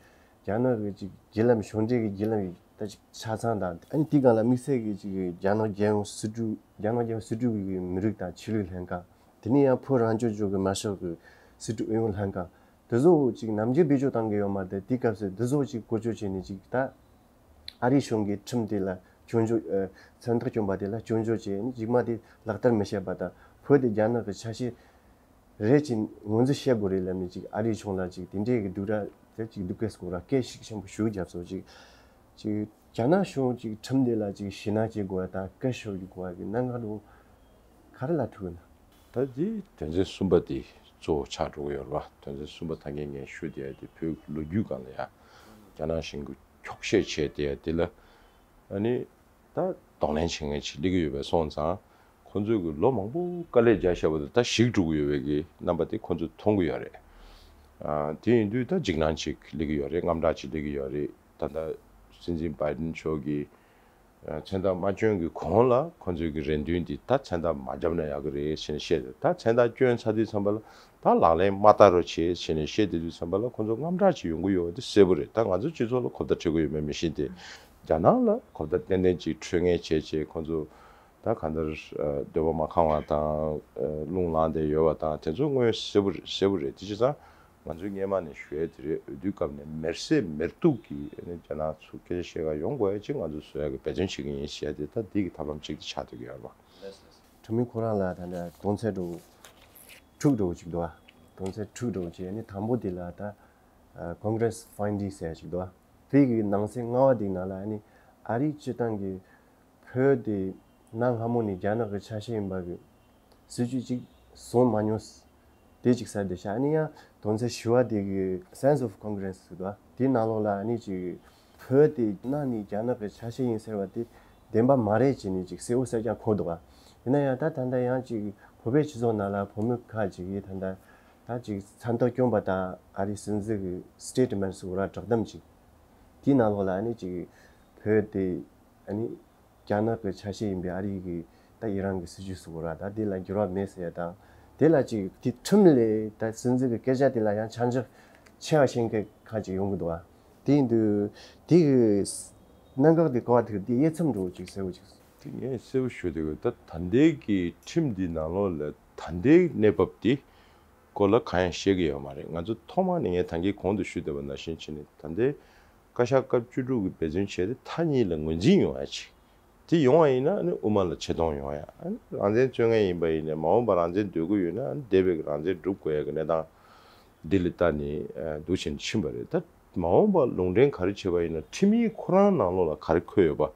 རྒྱ་ནག་གི་ཅིག་བརྒྱུད་ལམ་གཞུང་འབྲེལ་གྱི་བརྒྱུད་ལམ་ད་ཅིག་ཆ་ཚང་དང་ཨ་ནི་དེའི་སྒང་ལ་དམིགས་བསལ་གྱི་ཅིག་རྒྱ་ནག་རྒྱལ་ཡོངས་སྲིད་གྲོས་རྒྱ་ནག་རྒྱལ་ཡོངས་སྲིད་གྲོས་ཀྱི་མི་རིགས་དང་ཆོས་ལུགས་ལྷན་ཁང་དེ་ནས་ཡང་བོད་རང་སྐྱོང་ལྗོངས་ཀྱི་མ་ཤོག་གི་སྲིད་གྲོས་ཨུ་ཡོན་ལྷན་ཁང་དེ་ཚོ་ཅིག་ནམ་རྒྱུན་བེད་སྤྱོད་གཏོང་གི་ཡོད་མ་རེད། དེ་སྐབས་སུ་དེ་ཚོ་ཅིག་བཀོལ་སྤྱོད་བྱས་ནས་ཅིག་ད། ཨ་རིའི་གཞུང་གིས་ཁྲིམས་དེ་ལ་སྐྱོན་བརྗོད་ཨ་མཚན་རྟགས་བསྐྱོན་པ་དེ་ལ་སྐྱོན་བརྗོད་བྱས་ནས་མཇུག་མ་དེ་ལག་བསྟར་མི་བྱེད་པ་དང་བོད་དེ་རྒྱ་ནག་གི་ཆ་ཤས་རེད་ཅེས་ངོས་འཛིན་བྱེད་དགོས་རེད་ལབ་ནས་ཅིག་ཨ་རིའི་གཞུང་ལ་ཅིག་དེ་འདྲའི་གི་སྡུག་ར་དེ་ཅིག་སྡུག་སྐད་སྐོར་ལ་སྐད་ཤུགས་ཆེན་པོ་ཞིག་བརྒྱབ་སོང་། ཅིག་ཅིག་རྒྱ་ནག་གཞུང་ཅིག་ཁྲིམས་དེ་ལ་ཅིག་ཞེད་སྣང་སྐྱེ་དགོས་པ་དང་སྐད་ཤོར་དགོས་པ་གི་གནད་འགག་འདྲ་བོ་ག་རེ་ལ་ཐུག་ཡོད་ན། ད་དེ་དོན་ཚན་གསུམ་པ་དེ་གཙོ་བོ་ཆགས་འགྲོ་གི་ཡོད་རེད་བ། དོན་ཚན་གསུམ་པ་ད་གིན་ངས་ཞུས་བསྡད་ཡ་དེ་བོད་ཀྱི་ལོ་རྒྱུས་སྒང་ལ་ཡ་རྒྱ་ནག་གཞུང་གིས་འཁྱོག་བཤད་བྱས་བསྡད་ཡ་དེ་ལ་ཨ་ནི་ད་གདོང་ལེན་བྱེད་མཁན་ཅིག་སླེབས་ཀྱི་ཡོད་པ་སོང་ཙང་ཁོང་ཚོས་ཀྱི་ལོ་མང་པོ་དཀའ་ལས་རྒྱག་བཞག་པ་དེ་ད་ཞིག་འགྲོ་གི་ཡོད་པའི་གི་རྣམ་པ་དེ་ཁོང་ཚོས་མཐོང་གི་ཡོད་རེད། ཨ་དེ་ཡིན་དུས་ད་འཇིགས་སྣང་ཅིག་སླེབས་ཀྱི་ཡོད་རེད། དངངས་སྐྲག་ཅིག་སླེབས་ཀྱི་ཡོད་རེད། ད་ལྟ་སྲིད་འཛིན་བྷའི་ཌེན་མཆོག་གིས་མཚན་རྟགས་མ་བསྐྱོན་གྱི་གོང་ལ་ཁོང་ཚོའི་གི་རེ་འདུན་འདི་ད་མཚན་རྟགས་མ་བརྒྱབ་ན་ཡག་གི་རེད་ཟེར་ནས་བཤད་དེ། ད་མཚན་རྟགས་བསྐྱོན་ཚར་དུས་ཙམ་པ་ལ་ད་ལག་ལེན་མ་བསྟར་རོགས་བྱེད་ཟེར་ནས་བཤད་དེ་དུས་ཙམ་པ་ལ་ཁོང་ཚོ་དངངས་སྐྲག་ཅིག་ཡོང་གི་ཡོད་པ་དེ་གསལ་པོ་རེད། ད་ང་ཚོ་སྤྱི་ཚོགས་ལ་གོ་བརྡ་འཕྲོད་ཀྱི་ཡོད་མེད་མི་ཤེས་ཏེ། རྒྱ་ནག་ལ་གོ་བརྡ་ཏན་ཏན་ཅིག་འཕྲོད་མཁན་བྱས་བྱས་ཁོང་ཚོ་ད་གང་ལྟར་འདོད་པ་མ་ཁེངས་པ་དང་རླུང་ལངས་བསྡད་ཡོད་པ་དང་དེ་ཚོ་དངོས་གསལ་པོ་རེད། གསལ་པོ་རེད། དེ་བྱས་ཙང་། ང་ཚོའི་སྔས་མ་ནས་ཞུ་ཡས་དེ་རེད། འོས་བསྡུའི་སྐབས་ནས་མེར་སྲེག་མེར་གཏུག་གིས་ཨ་ནི་རྒྱ་ནག་ཚུར་སྐད་ཆ་བཤད་ག་ཡོང་དགོས་ཡ་ཅིག་ང་ཚོས་བཟོ་ཡ་གི་འབད་བརྩོན་བྱེད་ཀྱི་ཡིན་ཞེས་དེ་ད་འདི་གི་ཐབས་ལམ་གཅིག་དེ་ཆགས་བསྡད་ཀྱི་ཡོད་རེད་པ། གྲོས་མོལ་ཁོ་རང་ལ་ད་ལྟ་དོན་ཚན་འདྲ་བོ་དྲུག་འདྲ་བོ་ཅིག་འདུག་ཨ། དོན་ཚན་དྲུག་འདྲ་བོ་ཅིག་ཨ་ནི་དང་པོ་དེ་ལ་ད་Congress findings ཟེར་ཡ་ཅིག་འདུག་ཨ། དེ་གི་ནང་གསེས་ལྔ་པ་དེའི་ནང་ལ་ཨ་ནི་ཨ་རིའི་སྤྱི་བཏང་གི་བོད་དེ་གནའ་སྔ་མོ་ནས་རྒྱ་ནག་གི་ཆ་ཤས་ཡིན་པ་གི་སྲིད་ཇུས་ཅིག་བཟུང་མ་མྱོང་། དེ་ཅིག་གསལ་བསྡད་ཤག་ཨ་ནི་ཡང་དོན་ཚན་བཞི་པ་དེ་གི་Sense of Congruence ཟེར་འདུག་ཨ། དེའི་ནང་ལོགས་ལ་ཨ་ནི་ཅིག་བོད་དེ་གནའ་ནས་རྒྱ་ནག་གི་ཆ་ཤས་ཡིན་ཟེར་བ་དེ་བདེན་པ་མ་རེད་ཅེས་ནས་ཅིག་གསལ་པོ་གསལ་རྐྱང་འཁོད་འདུག་ཨ། ཡིན་ན་ཡང་ད་ད་ལྟ་ཡང་ཅིག་བོད་པའི་སྤྱི་ཚོགས་ནང་ལ་བོད་མི་ཁག་ཅིག་གིས་ད་ལྟ་ད་ཅིག་མཚན་རྟགས་བསྐྱོན་པ་དང་ཨ་རིའི་སྲིད་འཛིན་གི་statement ཟེར་བ་བསྒྲགས་གཏམ་ཅིག་དེའི་ནང་ལོགས་ལ་ཨ་ནི་ཅིག་བོད་དེ་ཨ་ནི་རྒྱ་ནག་གི་ཆ་ཤས་ཡིན་པའི་ཨ་རི་གི་ད་ཡི་རང་གི་སྲིད་ཇུས་སུ་གོ་ར་ད་དེ་ལ་འགྱུར་བ་མེད་ཟེར་ཡ་དང་། དེ་ལ་ཅིག་དེ་ཁྲིམས་ལས་ད་སྲིད་འཛིན་གི་སྐད་ཆ་དེ་ལ་ཡང་ཆ་འཇོག་ཆེ་བ་བྱེད་མཁན་ཁག་ཅིག་ཡོང་གི་འདུག་བ། དེ་ཡིན་དུས་དེ་གི་གནད་འགག་དེ་གོ་བ་དེ་དེ་དབྱེ་མཚམས་འདྲ་བོ་ཅིག་གསལ་བོ་ཅིག་དེ་ངས་གསལ་བོ་ཞུ་བསྡད་ཡོད། ད་ད་ལྟའི་གི་ཁྲིམས་འདི་ནང་ལོགས་ལ་ད་ལྟའི་གནས་བབ་འདི་སྐོར་ལ་གང་ཡང་བཤད་ཀྱི་ཡོད་མ་རེད། ང་ཚོ་ཐོག་མ་ནས་ངས་ད་གིན་གོང་དུ་ཞུས་བསྡད་པ་ནང་བཞིན་བྱས་ནས་ད་ལྟའི་བཀའ་ཤག་སྐབས་བཅུ་དྲུག་གི་འབད་བརྩོན་བྱས་ཏེ་མཐའ་གཉིས་ལ་ངོས་འཛིན་ཡོང་ཡ་ཅིག་དེ་ཡོང་བ་ཡིན་ན་ཨ་ནི་དབུ་མ་ལ་ཆེ་མཐོང་ཡོང་ཡ། ཨ་ནི་རང་བཙན་རྩོད་མཁན་ཡིན་པ་ཡིན་ནའི་མ་འོངས་པ་རང་བཙན་འདོད་ཀྱི་ཡོད་ན་ཨ་ནི་འདས་པའི་རང་བཙན་སྒྲུབ་དགོས་ཡ་གི་གནས་སྟངས་འདི་ལ་ལྟ་ནས་འདུག་བྱས་ནས་ཕྱིན་པ་རེད། ད་མ་འོངས་པ་ལུང་འདྲེན་ག་རེ་བྱེད་པ་ཡིན་ན་ཁྲིམས་ཡིག་ཁོ་རང་ནང་ལོགས་ལ་ག་རེ་འཁོད་ཡོད་པ།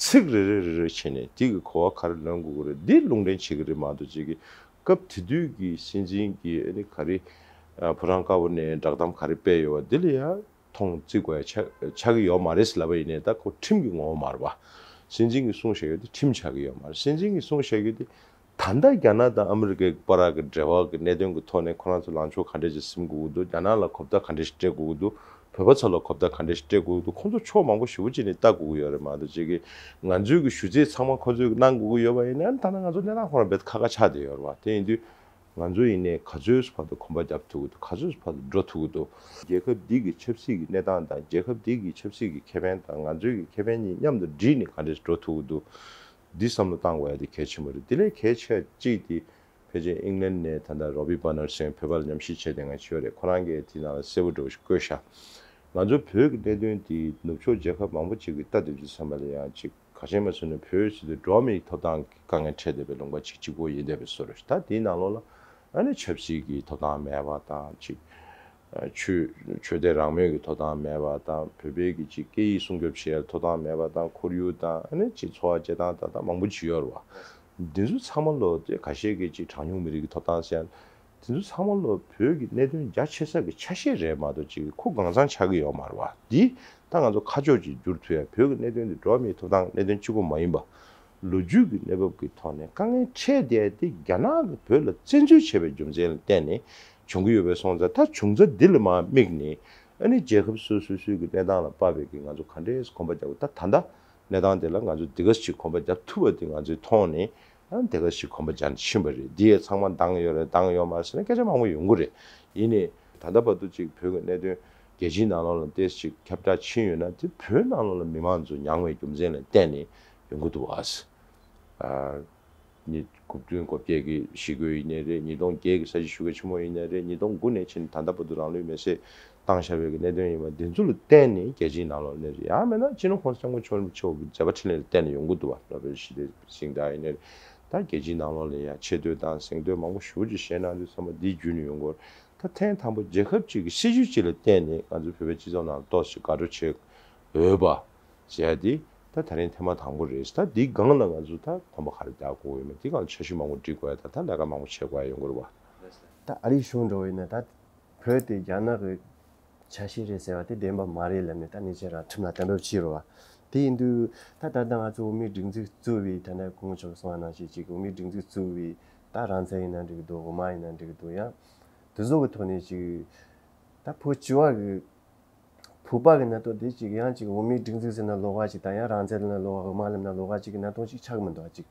ཚིག་རེ་རེ་རེ་རེ་བྱས་ནས་འདི་གི་གོ་བ་ག་རེ་ལོན་དགོས་ཀྱི་རེད། འདི་ལུང་འདྲེན་བྱེད་ཀྱི་རེད་མ་གཏོགས་ཅིག་གི་སྐབས་དེ་དུས་ཀྱི་སྲིད་འཛིན་གྱིས་ཨ་ནི་ག་རེ་ཕོ་བྲང་དཀར་པོ་ནས་བསྒྲགས་གཏམ་ག་རེ་སྤེལ་ཡོད་པ་འདི་ལ་ཡང་མཐོང་བརྩི་དགོས་ཡ་ཆགས་ཆགས་ཀྱི་ཡོད་མ་རེད་ཟེར་ལབ་པ་ཡིན་ནའི་ད་ཁོ་ཁྲིམས་ཀྱི་ངོ་བོ་མ་རེད་པ། སྲིད་འཛིན་གྱིས་གསུངས་བཞག་ཡོད་དེ་ཁྲིམས་ཆགས་ཀྱི་ཡོད་མ་རེད། སྲིད་འཛིན་གྱིས་གསུངས་བཞག་ཡོད་དེ་ད་ལྟ་རྒྱ་ནག་དང་ཨ་མི་རི་ཀའི་བར་གྱི་འབྲེལ་བ་གི་གནད་དོན་གྱི་ཐོག་ནས་ཁོ་རང་ཚོ་ལངས་ཕྱོགས་ག་འདྲས་ཅིག་འཛིན་དགོས་ཀྱི་འདུག་རྒྱ་ནག་ལ་གོ་བརྡ་ག་འདྲས་ཤིག་སྤྲད་དགོས་ཀྱི་འདུག་བོད་པ་ཚོ་ལ་གོ་བརྡ་ག་འདྲས་ཤིག་སྤྲད་དགོས་ཀྱི་འདུག་ཁོང་ཚོ་ཕྱོགས་མང་པོ་ཞེ་པོ་ཅིག་ནས་ལྟ་དགོས་ཀྱི་ཡོད་རེད་མ་གཏོགས་ཅིག་གི་ང་ཚོའི་གི་ཞུ་ཚིག་ཚང་མ་ཁོང་ཚོས་གནང་དགོས་ཀྱི་ཡོད་པ་ཡིན་ན་ད་ལྟ་ང་ཚོ་གནས་སྟངས་ཁོ་རང་རྦད་དེ་ཁག་ཁག་ཆགས་བསྡད་ཡོད་རེད་བ། དེ་ཡིན་དུས་ང་ཚོ་ཡིན་ནའི་ག་ཚོད་བར་དུ་གོམ་པ་རྒྱབ་ཐུབ་ཀྱི་འདུག་ག་ཚོད་བར་དུ་འགྲོ་ཐུབ་ཀྱི་འདུག་རྒྱལ་ཁབ་འདི་གི་ཆབ་སྲིད་ཀྱི་གནས་སྟངས་དང་རྒྱལ་ཁབ་འདི་གི་ཆབ་སྲིད་ཀྱི་ཁེ་ཕན་དང་ང་ཚོའི་གི་ཁེ་ཕན་གཉིས་མཉམ་དུ་བསྒྲིལ་ནས་ག་འདྲས་འགྲོ་ཐུབ་ཀྱི་འདུག་འདི་བསམ་བློ་བཏང་དགོས་ཡ་དེ་གལ་ཆེན་པོ་རེད། དེ་ལས་གལ་ཆེ་བ་གཅིག་དེ་ཕལ་ཆེར་ཨིང་ལན་ནས་ད་ལྟ་རོ་བི་བྷ་ནར་ཟེར་བོད་པ་ལ་མཉམ་ཞུགས་བྱས་ཏེ་ང་བྱོས་རེད། ཁོ་རང་གིས་དེ་ནང་ལ་གསལ་པོ་འདྲ་བོ་ཞིག་བཀོད་ཤག་ང་ཚོ་བོད་ཀྱི་གནད་དོན་དེ་ནུབ་ཕྱོགས་རྒྱལ་ཁབ་མང་པོ་ཅིག་གིས་ལྟ་བསྡད་དུས་ཙམ་པ་ལ་ཡང་ཅིག་ག་ཅི་མ་ཟེར་ན་བོད་ཟེར་དུས་འགྲོ་བ་མིའི་ཐོབ་ཐང་གི་དཀའ་ངལ་འཕྲད་བསྡད་པའི་ལུང་པ་ཅིག་གཅིག་པོ་ཡིན་བསྡད་པའི་བཟོ་འདྲ་ཞིག་ད་དེའི་ནང་ལོགས་ལ་ཨ་ནི་ཆབ་སྲིད་ཀྱི་ཐོབ་ཐང་མེད་པ་དང་ཅིག་ཆོས་ཆོས་དད་རང་མོས་ཀྱི་ཐོབ་ཐང་མེད་པ་དང་བོད་པའི་གི་ཅིག་སྐད་ཡིག་སྲུང་སྐྱོབ་བྱེད་ཡ་ཐོབ་ཐང་མེད་པ་དང་ཁོར་ཡུག་དང་ཨ་ནི་ཅིག་འཚོ་བ་སྐྱེལ་སྟངས་ད་ལྟ་མང་པོ་ཅིག་ཡོད་རེད་བ། འདི་ཚོ་ཚང་མ་ལོ་དེ་ཁ་ཤས་ཀྱིས་ཅིག་གྲངས་ཉུང་མི་རིགས་ཀྱི་ཐོབ་ཐང་ཟེར་ཡ་འདི་ཚོ་ཚང་མ་ལོ་བོད་ཀྱི་གནད་དོན་རྒྱ་ཆེ་ས་གི་ཆ་ཤས་རེད་མ་གཏོགས་ཅིག་ཁོ་གང་ཚང་ཆགས་ཀྱི་ཡོད་མ་རེད་བ། འདི་ད་ང་ཚོ་ཁ་ཕྱོགས་ཅིག་བསྒྱུར་ཐུབ་ཡ་བོད་ཀྱི་གནད་དོན་འདི་འགྲོ་བ་མིའི་ཐོབ་ཐང་གནད་དོན་གཅིག་པོ་མ་ཡིན་པ། ལོ་རྒྱུས་ཀྱི་གནས་བབ་ཀྱི་ཐོག་ནས་དཀའ་ངལ་འཕྲད་བསྡད་དེ་རྒྱ་ནག་གིས་བོད་ལ་བཙན་འཛུལ་བྱས་པའི་རྒྱུ་མཚན་ལ་བརྟེན་ནས་བྱུང་གི་ཡོད་པའི་སོང་ཙང་ད་བྱུང་ཚུལ་འདི་ལ་མར་དམིགས་ནས་ཨ་ནི་རྒྱལ་ཁབ་སོ་སོ་སོའི་གི་གནས་སྟངས་ལ་དཔག་པའི་གི་ང་ཚོ་ག་འདྲས་གོམ་པ་རྒྱག་དགོས། ད་ད་ལྟ་གནས་སྟངས་དེ་ལ་ང་ཚོ་འདི་ག་ཞིག་གོམ་པ་རྒྱག་ཐུབ་པ་དེ་ང་ཚོས་མཐོང་ནས་ཨ་ནི་འདི་ག་ཞིག་གོམ་པ་རྒྱག་ནས་ཕྱིན་པ་རེད། འདི་ཡས་ཚང་མ་འདང་ཡོད་རེད་འདང་ཡོད་མ་རེད་ཟེར་ན་སྐད་ཆ་མང་པོ་ཡོང་གི་རེད། ཡིན་ནའི་ད་ལྟ་བར་དུ་ཅིག་བོད་ཀྱི་གནད་དོན་རྒྱལ་སྤྱིའི་ནང་ལོགས་ལ་ཏོག་ཙམ་ཅིག་ཁྱབ་བསྒྲགས་ཕྱིན་ཡོད་ན་དེ་བོད་ནང་ལོགས་ལ་མི་མང་ཚོ་མྱངས་པའི་རྒྱུ་མཚན་ལ་བརྟེན་ནས་ཡོང་གི་འདུག་བ། ཉིས་དགུ་བདུན་གོ་བརྒྱད་ཀྱི་ཞི་རྒོལ་ཡིན་ནའི་རེད། ཉིས་སྟོང་བརྒྱད་ཀྱི་ས་བྱི་ཞི་རྒོལ་ཆེན་མོ་ཡིན་ནའི་རེད། ཉིས་སྟོང་དགུ་ནས་ཕྱིན་ད་ལྟ་བར་དུ་རང་ལུས་མེར་སྲེག་བཏང་བཞག་པའི་གི་གནད་དོན་ཡིན་པ་འདི་ཚོ་ལ་བརྟེན་ནས་རྒྱལ་སྤྱིའི་ནང་ལོགས་ནས་རེད། ཡང་མིན་ན་སྤྱི་ནོར་༸གོང་ས་༸སྐྱབས་མགོན་ཆེན་པོ་མཆོག་གི་མཛད་པ་འཕྲིན་ལས་ལ་བརྟེན་ནས་ཡོང་གི་འདུག་བ། ནོ་བེལ་ཞི་བདེའི་གཟེངས་རྟགས་ཡིན་ནའི་རེད། ད་རྒྱལ་སྤྱིའི་ནང་ལོགས་ལ་ཡང་ཆེ་བསྟོད་དང་གཟེངས་བསྟོད་མང་པོ་ཞེ་པོ་ཅིག་བཞེས་གནང་དུས་ཚང་མ་འདིའི་བརྒྱུད་ནས་ཡོང་གི་ཡོད་རེད། ད་ཐེངས་དང་པོ་རྒྱལ་ཁབ་ཅིག་གི་སྲིད་ཇུས་ཅིག་ལ་བརྟེན་ནས་ང་ཚོའི་བོད་པའི་སྤྱི་ཚོགས་ནང་ཏོག་ཙམ་དགའ་སྤྲོ་བྱེད་འོས་པ་ཟེར་ཡ་འདི་ད་ད་རིང་ཐེངས་མ་དང་པོ་རེད། ད་འདིའི་སྒང་ལ་ང་ཚོ་ད་གོམ་པ་ག་རེ་རྒྱག་དགོས་ཡོད་མེད་འདི་སྒང་ལ་འཆར་གཞི་མང་པོ་སྒྲིག་དགོས་ཡ་ད་ད་ལས་ཀ་མང་པོ་བྱེད་དགོས་ཡ་ཡོང་གི་རེད་བ། ད་ཨ་རིའི་གཞུང་འདྲ་བོ་ཡིན་ན་ད་བོད་དེ་རྒྱ་ནག་གི་ཆ་ཤས་རེད་ཟེར་བ་དེ་བདེན་པ་མ་རེད་ལབ་ནས་ད་ནས་ཆེ་རང་ཁྲིམས་ལ་གཏན་འབེབས་བྱས་རེད་བ། དེ་ཡིན་དུས་ད་ད་ལྟ་ང་ཚོ་དབུ་མའི་སྒྲིག་འཛུགས་གཙོས་པའི་ད་ལྟ་གོང་ཞུས་སོང་བ་ནང་བཞིན་ཅིག་དབུ་མའི་སྒྲིག་འཛུགས་གཙོས་པའི་ད་རང་བཙན་ཡིན་ན་འགྲིག་གི་འདུག་དབུ་མ་ཡིན་ན་འགྲིག་གི་འདུག་ཡང་དེ་ཚོ་གི་ཐོག་ནས་ཅིག་ད་བོད་སྤྱི་བ་གི་བོད་པ་གི་གནད་དོན་དེ་ཅིག་ཡང་ཅིག་དབུ་མའི་སྒྲིག་འཛུགས་ཟེར་ན་ལོགས་ཀ་ཅིག་དང་ཡང་རང་བཙན་ལབ་ན་ལོགས་ཀ་དབུ་མ་ལབ་ན་ལོགས་ཀ་ཅིག་གི་གནད་དོན་ཅིག་ཆགས་གི་མི་འདུག་ཅིག་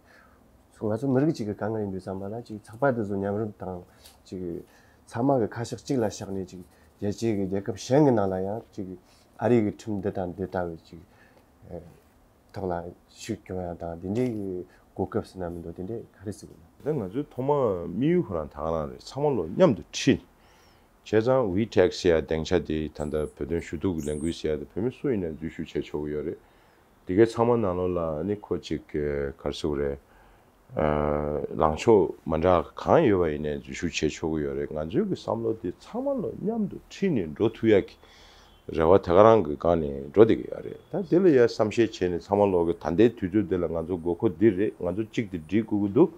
ང་ཚོ་མི་རིགས་གཅིག་གི་དཀའ་ངལ་ཡིན་དུས་ཙམ་པ་ལ་ཅིག་ཚགས་པར་དེ་ཚོ་མཉམ་རུབ་དང་ཅིག་ཚང་མ་གི་ཁ་ཕྱོགས་གཅིག་ལ་བཞག་ནས་ཅིག་རྒྱལ་སྤྱིའི་གི་རྒྱལ་ཁབ་གཞན་གི་ནང་ལ་ཡང་ཅིག་ཨ་རི་གི་ཁྲིམས་འདི་དང་འདི་ལྟ་བུ་ཅིག་ཐོག་ལ་ཤུགས་སྐྱོང་ཡ་དང་དེ་འདྲའི་གི་གོ་སྐབས་ཟེར་ན་མི་འདུག་དེ་འདྲའི་ག་རེ་ཟེར་དགོས་ན། ད་ང་ཚོའི་ཐོག་མ་དམིགས་ཡུལ་ཁོ་རང་ད་ག་རང་རེད། ཚང་མ་ལོ་མཉམ་དུ་ཁྲིད། བྱས་ཙང་ཝི་ཊེག་ཟེར་ཡ་སྡིངས་ཆ་དེ་ད་ལྟ་བོད་དོན་ཞུ་གཏུག་གི་ལས་འགུལ་ཟེར་ཡ་དེ་བོད་མི་སུ་ཡིན་ནའི་འཛུལ་ཞུགས་བྱས་ཆོག་གི་ཡོད་རེད། དེ་གའི་ཚང་མ་ནང་ལོགས་ལ་ཨ་ནི་ཁོ་ཅིག་ག་རེ་ཟེར་དགོས་རེད། ལངས་ཕྱོགས་མ་འདྲ་གང་ཡོད་པ་ཡིན་ནའི་འཛུལ་ཞུགས་བྱེད་ཆོག་གི་ཡོད་རེད། ང་ཚོའི་གི་བསམ་བློ་དེ་ཚང་མ་ལོ་མཉམ་དུ་ཁྲིད་ནས་འགྲོ་ཐུབ་ཡ་གི་རེ་བ་དེ་ག་རང་གི་སྒང་ནས་འགྲོ་བསྡད་ཀྱི་ཡོད་རེད། ད་དེ་ལ་ཡ་བསམ་ཤེས་བྱས་ནས་ཚང་མ་ལོག་གི་ད་ལྟའི་དུས་ཚོད་འདི་ལ་ང་ཚོ་དགོས་མཁོ་འདི་རེད། ང་ཚོ་གཅིག་དེ་སྒྲིལ་དགོས་ཀྱི་འདུག་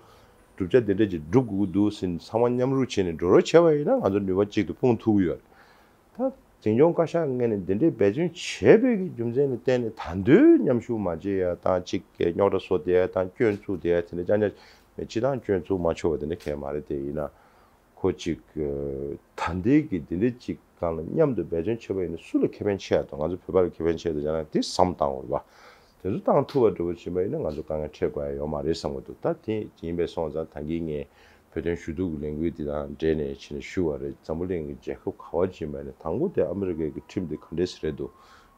བསྒྲུབ་བྱ་དེ་འདྲ་ཅིག་སྒྲུབ་དགོས་ཀྱི་འདུག་ཟེར་ནས་ཚང་མ་མཉམ་རུབ་བྱས་ནས་འགྲོ་རོགས་བྱས་པ་ཡིན་ན་ང་ཚོ་ནུས་པ་གཅིག་ཏུ་སྤུངས་ཐུབ་ཀྱི་ཡོད་རེད། ད་འཛིན་སྐྱོང་བཀའ་ཤག་ངོས་ནས་འདི་འདྲའི་འབད་བརྩོན་བྱས་པའི་གི་རྒྱུ་མཚན་ལ་བརྟེན་ནས་ད་དུང་མཉམ་ཞུགས་མ་བྱེད་ཡ་དང་གཅིག་རྙོག་དྲ་བཟོ་བསྡད་ཡ་དང་སྐྱོན་བཙུགས་བསྡད་ཡ་དེ་འདྲ་ཅང་ཅང་མེད། སྤྱི་བཏང་སྐྱོན་བཙུགས་མ་ཆོག་པ་དེ་འདྲ་གང་ཡང་མ་རེད། དེ་ཡིན་ན་ཁོ་གཅིག་ད་ལྟའི་གི་འདི་འདྲའི་གཅིག་སྒང་ལ་མཉམ་དུ་འབད་བརྩོན་བྱས་པ་ཡིན་ན་སུ་ལ་ཁེ་ཕན་ཆེ་ཡ་དང་ང་ཚོ་བོད་པ་ལ་ཁེ་ཕན་ཆེ་ཡ་དང་ཅང་ན་དེ་བསམ་བཏང་དགོས་རེད་པ། དེ་ཚོ་བཏང་ཐུབ་པ་འདྲ་བོ་ཕྱིན་པ་ཡིན་ན་ང་ཚོ་དཀའ་ངལ་འཕྲད་དགོས་ཡ་ཡོད་མ་རེད་བསམ་གྱི་འདུག་ད་དེ་ཡིན་པས་སོང་ཙང་ད་གིན་ངས་བོད་དོན་ཞུ་གཏུག་གི་ལས་འགུལ་འདི་དང་འབྲེལ་ནས་ཕྱིན་ནས་ཞུ་བ་རེད། འཛམ་བུ་གླིང་གི་རྒྱལ་ཁབ་ག་བ་ཕྱིན་པ་ཡིན་ན་དང་པོ་དེ་ཨ་མི་རི་ཀའི་གི་ཁྲིམས་དེ་ག་འདྲས་རེད་འདུག་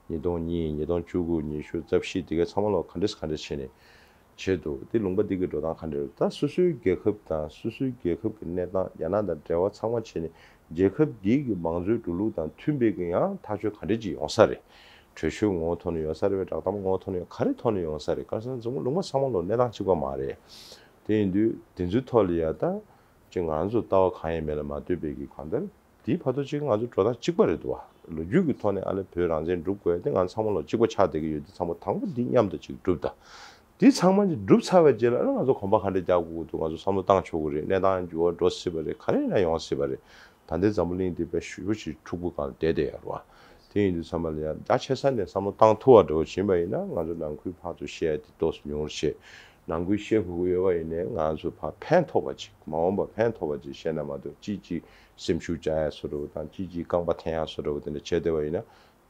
ཉིས་སྟོང་གཉིས། ཉིས་སྟོང་བཅུ་དགུ། ཉི་ཤུ་རྩ་བཞི། དེ་གའི་ཚང་མ་ལོག་ག་འདྲས་ག་འདྲས་བྱས་ནས་བྱས་འདུག་དེ་ལུང་པ་འདི་གི་འགྲོ་སྟངས་ག་འདྲས་རེད། ད་སོ་སོའི་རྒྱལ་ཁབ་དང་སོ་སོའི་རྒྱལ་ཁབ་ཀྱི་གནས་སྟངས་རྒྱ་ནག་དང་འབྲེལ་བ་ཚང་མ་བྱས་ནས་རྒྱལ་ཁབ་འདིའི་གི་མང་གཙོའི་འགྲོ་ལུགས་དང་མཐུན་པའི་གི་ཡང་ཐག་གཅོད་ག་འདྲས་ཅིག་ཡོང་ས་རེད། གྲོས་ཆོད་ངོ་བོ་ཐོག་ནས་ཡོང་ས་རེད་པས། བསྒྲགས་གཏམ་ངོ་བོ་ཐོག་ནས་ཡོང་ག་རེ་ཐོག་ནས་ཡོང་ས་རེད། ག་རེ་ཟེར་ན་ཚང་མ་ལུང་པ་ཚང་མ་ལོག་གནས་སྟངས་གཅིག་པ་མ་རེད། དེ་ཡིན་དུས་དེ་ཚོའི་ཐོག་ལ་ཡ་ད་ཅིག་ང་ཚོ་ལྟ་བ་གང་ཡང་མེད་ལ་མ་ལྟོས་པའི་གི་གང་ལྟར་དེའི་བར་དུ་ཅིག་ང་ཚོ་འགྲོ་སྟངས་གཅིག་པ་རེད་འདུག་བ། ལོ་རྒྱུས་ཀྱི་ཐོག་ནས་ཨ་ལེ་བོད་རང་བཙན་སྒྲུབ་དགོས་དེ་ང་ཚང་མ་ལོག་གཅིག་པ་ཆགས་བསྡད་ཀྱི་ཡོད། དེ་ཚང་མ་དང་པོ་འདི་མཉམ་དུ་ཅིག་སྒྲུབ་ད། འདི་ཚང་མ་ཅིག་སྒྲུབ་ཚར་བའི་རྗེས་ལ་ཨ་ལེ་ང་ཚོ་གོམ་པ་ག་འདྲས་རྒྱག་དགོས་ཀྱི་འདུག་ང་ཚོ་བསམ་བློ་བཏང་ཆོག་གི་རེད། གནས་སྟངས་འགྱུར་བ་འགྲོ་སྲིད་པ་རེད། ག་རེ་ཡིན་ན་ཡོང་སྲིད་པ་རེད། ད་ལྟའི་འཛམ་བུ་གླིང་འདི་དཔེ་ཞེ་པོ་ཅིག་འཁྲུག་པོ་སྒང་ལ་བསྡད་བསྡད་ཡོད་རེད་བ། དེ་ཡིན་དུས་ཚང་མ་ལ་ཡང་རྒྱ་ཆེ་ས་ནས་བསམ་བློ་བཏང་ཐུབ་པ་འདྲ་བོ་ཕྱིན་པ་ཡིན་ན་ང་ཚོ་ནང་ཁུལ་ཕར་ཚུར་བཤད་ཡ་དེ་ཏོག་ཙམ་ཉུང་རུ་བྱས། ནང་ཁུལ་བཤད་དགོས་ཀྱི་ཡོད་པ་ཡིན་ནའི་ང་ཚོ་ཕར་ཕན་ཐོགས་པ་ཅིག་མ་འོངས་པ་ཕན་ཐོགས་པ་ཅིག་བཤད་ན་མ་གཏོགས་ཅིག་ཅིག་སེམས་ཤུགས་བཅག་ཡ་བཟོ་འདྲ་བོ་དང་ཅིག་ཅིག་རྐང་པ་འཐེན་ཡ་བཟོ་འདྲ་བོ་དེ་འདྲ་བྱས་བསྡད་པ་ཡིན་ན་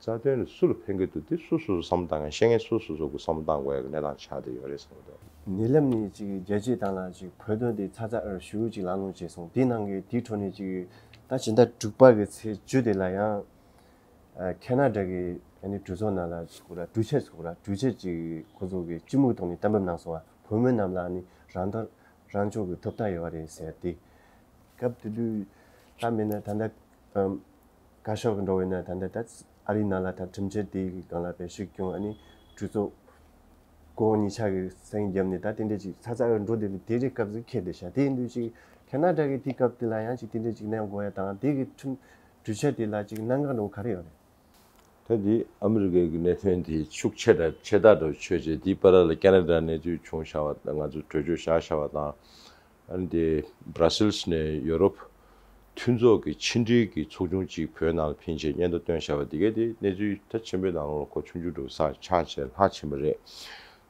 རྩ་དོན་ལ་སུ་ལ་ཕན་གྱི་འདུག་དེ་སོ་སོ་སོ་བསམ་བློ་བཏང་མཁན་བཤད་མཁན་སོ་སོ་སོ་གི་བསམ་བློ་བཏང་དགོས་ཡ་གི་གནས་སྟངས་ཆགས་བསྡད་ཡོད་རེད་བསམ་གྱི་འདུག་ཉེ་ལམ་ནས་ཅིག་རྒྱལ་སྤྱིའི་སྟེང་ལ་ཅིག་བོད་དོན་དེ་ཚ་ཚ་འུར་ཞེ་པོ་ཅིག་ལངས་ལོང་བྱས་སོང་། དེའི་ནང་གི་དེའི་ཁྲོད་ནས་ཅིག་ད་ཕྱི་ཟླ་དྲུག་པ་གི་ཚེས་བཅུ་དེ་ལ་ཡང་ཨ་ཁེ་ན་ཌ་གི་ཨ་ནི་གྲོས་ཚོགས་ནང་ལ་ཅིག་གོ་ར་གྲོས་འཆར་ཟེར་གོ་ར་གྲོས་འཆར་ཅིག་ཁོ་ཚོ་གི་སྤྱི་མོས་ཐོག་ནས་གཏན་འབེབས་གནང་སོང་བ། བོད་མི་རྣམས་ལ་ཨ་ནི་རང་ཐག་རང་གཅོད་ཀྱི་ཐོབ་ཐང་ཡོད་རེད་ཟེར་ཏེ། སྐབས་དེ་དུས་ད་མིན་ན་ད་ལྟ་ཨམ་བཀའ་ཤག་གི་འགྲོ་བས་ན་ད་ལྟ་ད་ཨ་རིའི་ནང་ལ་ད་ཁྲིམས་འཆར་དེ་གི་སྒང་ལ་དཔེ་ཞིག་ཀྱང་ཨ་ནི་གྲོས་ཚོགས་སྒོ་གཉིས་ཆ་གི་སེང་བརྒྱབ་ནས་ད་དེ་འདྲས་ཅིག་ཚ་ཚ་འུར་འགྲོ་དེ་ལ་དེ་རེད། སྐབས་ཟིག་ཁེལ་བསྡད་ཤག་དེ་ཡིན་དུས་ཅིག་ཁེ་ན་ཌ་གི་དེའི་སྐབས་དེ་ལ་ཡང་ཅིག་དེ་འདྲས་ཅིག་གནང་དགོས་ཡ་དང་དེ་གི་ཁྲིམས་གྲོས་འཆར་དེ་ལ་ཅིག་གནད་འགག་འགྲོ་ག་རེ་ཡོད་རེད། ད་འདི་ཨ་མི་རི་ཀའི་གི་གནད་དོན་དེ་ཤུགས་ཆེ་དྲགས་ཆེ་དྲགས་འདྲ་བོ་ཆོད་རྗེས་འདིའི་བར་ལ་ཁེ་ན་ཌ་གནས་ཚུལ་བྱུང་བཞག་པ་དང་ང་ཚོ་གྲོས་ཆོད་བཞག་བཞག་པ་དང་། ཨ་ནི་དེ་Brussels་ནས་ཡོ་རོབ་མཐུན་ཚོགས་ཀྱི་ཕྱི་འབྲེལ་གྱི་ཚོགས་ཆུང་གཅིག་བོད་ནང་ལ་ཕྱིན་བྱས་སྙན་ཐོ་བཏོན་བཞག་པ་འདི་གས་དེ་གནས་ཚུལ་ད་ཆེན་པོའི་ནང་ལོགས་ལ་གོ་ཆུང་ཆུང་འདྲ་བོ་ས་ཆགས་བྱས་ལྷག་ཕྱིན་པ་རེད།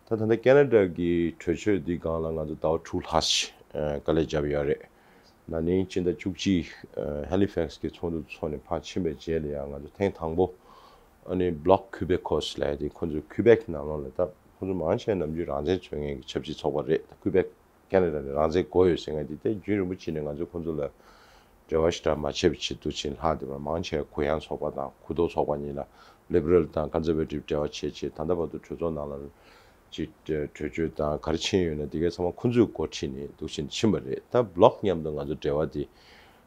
ད་ད་ལྟ་ཁེ་ན་ཌ་གི་གྲོས་ཆོད་འདི་སྒང་ལ་ང་ཚོ་ཟླ་བ་དྲུག་ལྷག་ཅིག་དཀའ་ལས་བརྒྱབ་ཡོད་རེད། ན་ནིང་སྤྱི་ཟླ་བཅུ་གཅིག་Halifax་གི་ཚོགས་འདུ་ཚོགས་ནས་ཕར་ཕྱིན་པའི་རྗེས་ལ་ཡང་ང་ཚོ་ཐེངས་དང་པོ་ཨ་ནི་Bloc Québécois་ལབ་ཡ་དེ་ཁོ་ཚོ་ཁུ་བེག་ནང་ལོགས་ལ་ད་ཁོ་ཚོ་མང་ཆེ་ནམ་རྒྱུན་རང་བཙན་རྩོད་མཁན་གྱི་ཆབ་སྲིད་ཚོགས་པ་རེད། ད་ཁུ་བེག་ཁེ་ན་ཌ་ནས་རང་བཙན་དགོས་ཡོད་ཟེར་མཁན་དེ་ད་རྒྱུན་རིང་པོ་ཕྱིན་ནས་ང་ཚོས་ཁོ་ཚོ་ལ་འབྲེལ་བ་ཞེ་དྲག་མ་བྱས་པ་བྱས་འདུག་ཕྱིན་ལྷག་བསྡད་པ། མང་ཆེ་གུ་ཡངས་ཚོགས་པ་དང་གུ་དོག་ཚོགས་པ་གཉིས་ལ་Liberal་དང་Conservative་འབྲེལ་བ་བྱས་བྱས་ད་ལྟ་བར་དུ་གྲོས་ཚོགས་ནང་ལ་ཅིག་གྲོས་ཆོད་དང་ག་རེ་ཕྱིན་ཡོད་ན་དེ་གའི་ཚང་མ་ཁོ་ཚོས་འགོ་ཁྲིད་ནས་འདུག་ཕྱིན་ཕྱིན་པ་རེད། ད་Bloc་མཉམ་དུ་ང་ཚོ་འབྲེལ་བ་དེ་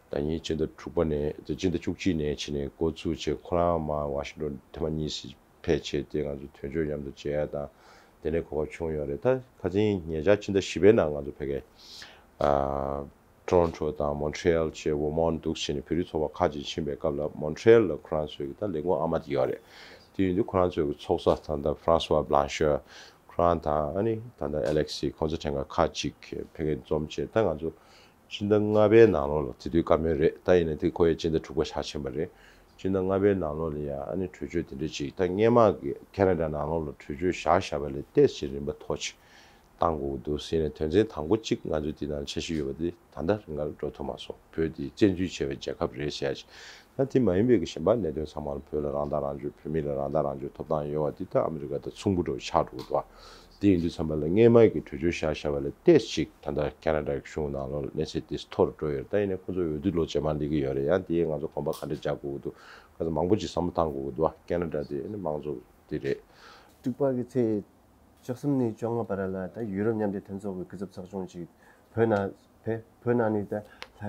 ད་ཉིན་སྤྱི་ཟླ་དྲུག་པ་ནས་དེ་སྤྱི་ཟླ་བཅུ་གཅིག་ནས་ཕྱིན་ནས་འགོ་བཙུགས་བྱས་ཁོ་རང་མར་Washington་ཐེངས་མ་གཉིས་ཤིག་ཕེབས་བྱས་དེ་ང་ཚོ་དོན་གཅོད་མཉམ་དུ་བྱས་ཡ་དང་དེ་ནས་གོ་སྐབས་བྱུང་ཡོད་རེད། ད་ཁ་སང་ཉེ་ཆར་ཕྱི་ཟླ་བཞི་པའི་ནང་ང་ཚོ་ཕ་གིའི་ཨ་Toronto་དང་Montreal་བྱས་Vermont་འདུག་ཕྱིན་ནས་བོད་རིགས་ཚོགས་པ་ཁག་ཅིག་ཕྱིན་པའི་སྐབས་ལ་Montreal་ལ་ཁོ་རང་ཚོའི་གི་ད་ལས་ཁུངས་ཨ་མ་དེ་ཡོད་རེད། དེ་ཡིན་དུས་ཁོ་རང་ཚོའི་གི་ཚོགས་གཙོ་ད་ལྟ་Francois Blanchard་ཁོ་རང་དང་ཨ་ནི་ད་ལྟ་Alexis་ཁོང་ཚོ་ཐེངས་ཁ་ཁག་ཅིག་ཕ་གིར་འཛོམས་བྱས་ད་ང་ཚོ་ཕྱི་ཟླ་ལྔ་པའི་ནང་ལོགས་ལ་དེ་དུས་བཀའ་མོལ་རེད། ད་ཡིན་ནའི་དེ་ཁོ་ཡི་ཕྱི་ཟླ་དྲུག་པ་ཆགས་ཕྱིན་པ་རེད། ཕྱི་ཟླ་ལྔ་པའི་ནང་ལོགས་ལ་ཡང་ཨ་ནི་གྲོས་ཆོད་དེ་འདྲ་ཅིག་ད་སྔས་མ་གི་ཁེ་ན་ཌ་ནང་ལོགས་ལ་གྲོས་ཆོད་བཞག་བཞག་པ་ལས་ཏོག་ཙམ་རིམ་པ་མཐོ་ཅིག་བཏང་དགོས་འདུག་ཟེར་ནས་དོན་ཚན་དང་པོ་གཅིག་ང་ཚོའི་འདི་ནང་འཆར་གཞི་ཡོད་པ་དེ་ད་ལྟ་རང་དགར་འགྲོ་ཐུབ་མ་སོང་། བོད་འདི་བཙན་འཛུལ་བྱས་པའི་རྒྱལ་ཁབ་རེད་ཟེར་ཡ་ཅིག་ད་དེ་མ་ཡིན་པའི་གི་གཞན་པ་གནད་དོན་ཚང་མ་ལ་བོད་ལ་རང་བདག་རང་གཅོད་བོད་མི་ལ་རང་བདག་རང་གཅོད་ཐོབ་ཐང་ཡོད་པ་འདི་ད་ཨ་མི་རི་ཀ་དང་མཚུངས་པོ་འདྲ་བོ་ཆགས་འགྲོ་གི་འདུག་བ། དེ་ཡིན་དུས་ཙམ་པ་ལ་སྔས་མ་གི་གྲོས་ཆོད་བཞག་བཞག་པ་ལས་ཏོག་ཙམ་ཅིག་ད་ལྟ་ཁེ་ན་ཌ་གི་གཞུང་ནང་ལོགས་ལ་གནས་ཚད་དེ་མཐོ་རུ་འགྲོ་ཡོད་རེད། ད་ཡིན་ནའི་ཁོ་ཚོ་འོས་བསྡུ་ལོ་རྗེས་མ་སླེབས་ཀྱི་ཡོད་རེད། ཡང་དེ་ང་ཚོ་གོམ་པ་ག་འདྲ་རྒྱག་དགོས་ཀྱི་འདུག་ཁ་ཚ་མང་པོ་ཅིག་བསམ་བློ་བཏང་དགོས་ཀྱི་འདུག་བ། ཁེ་ན་ཌ་དེ་ཨ་ནི་དམངས་གཙོ་དེ་རེད། དྲུག་པ་གི་ཚེས་བཅུ་གསུམ་ནས་བཅོ་ལྔ་བར་ལ་ད་ཡུ་རོབ་མཉམ་འབྲེལ་མཐུན་ཚོགས་ཀྱི་སྐུ་ཚབ་ཚོགས་ཆུང་ཅིག་བོད་ནང་ཕེབས། བོད་ནང་ནས་ད་ལྷ་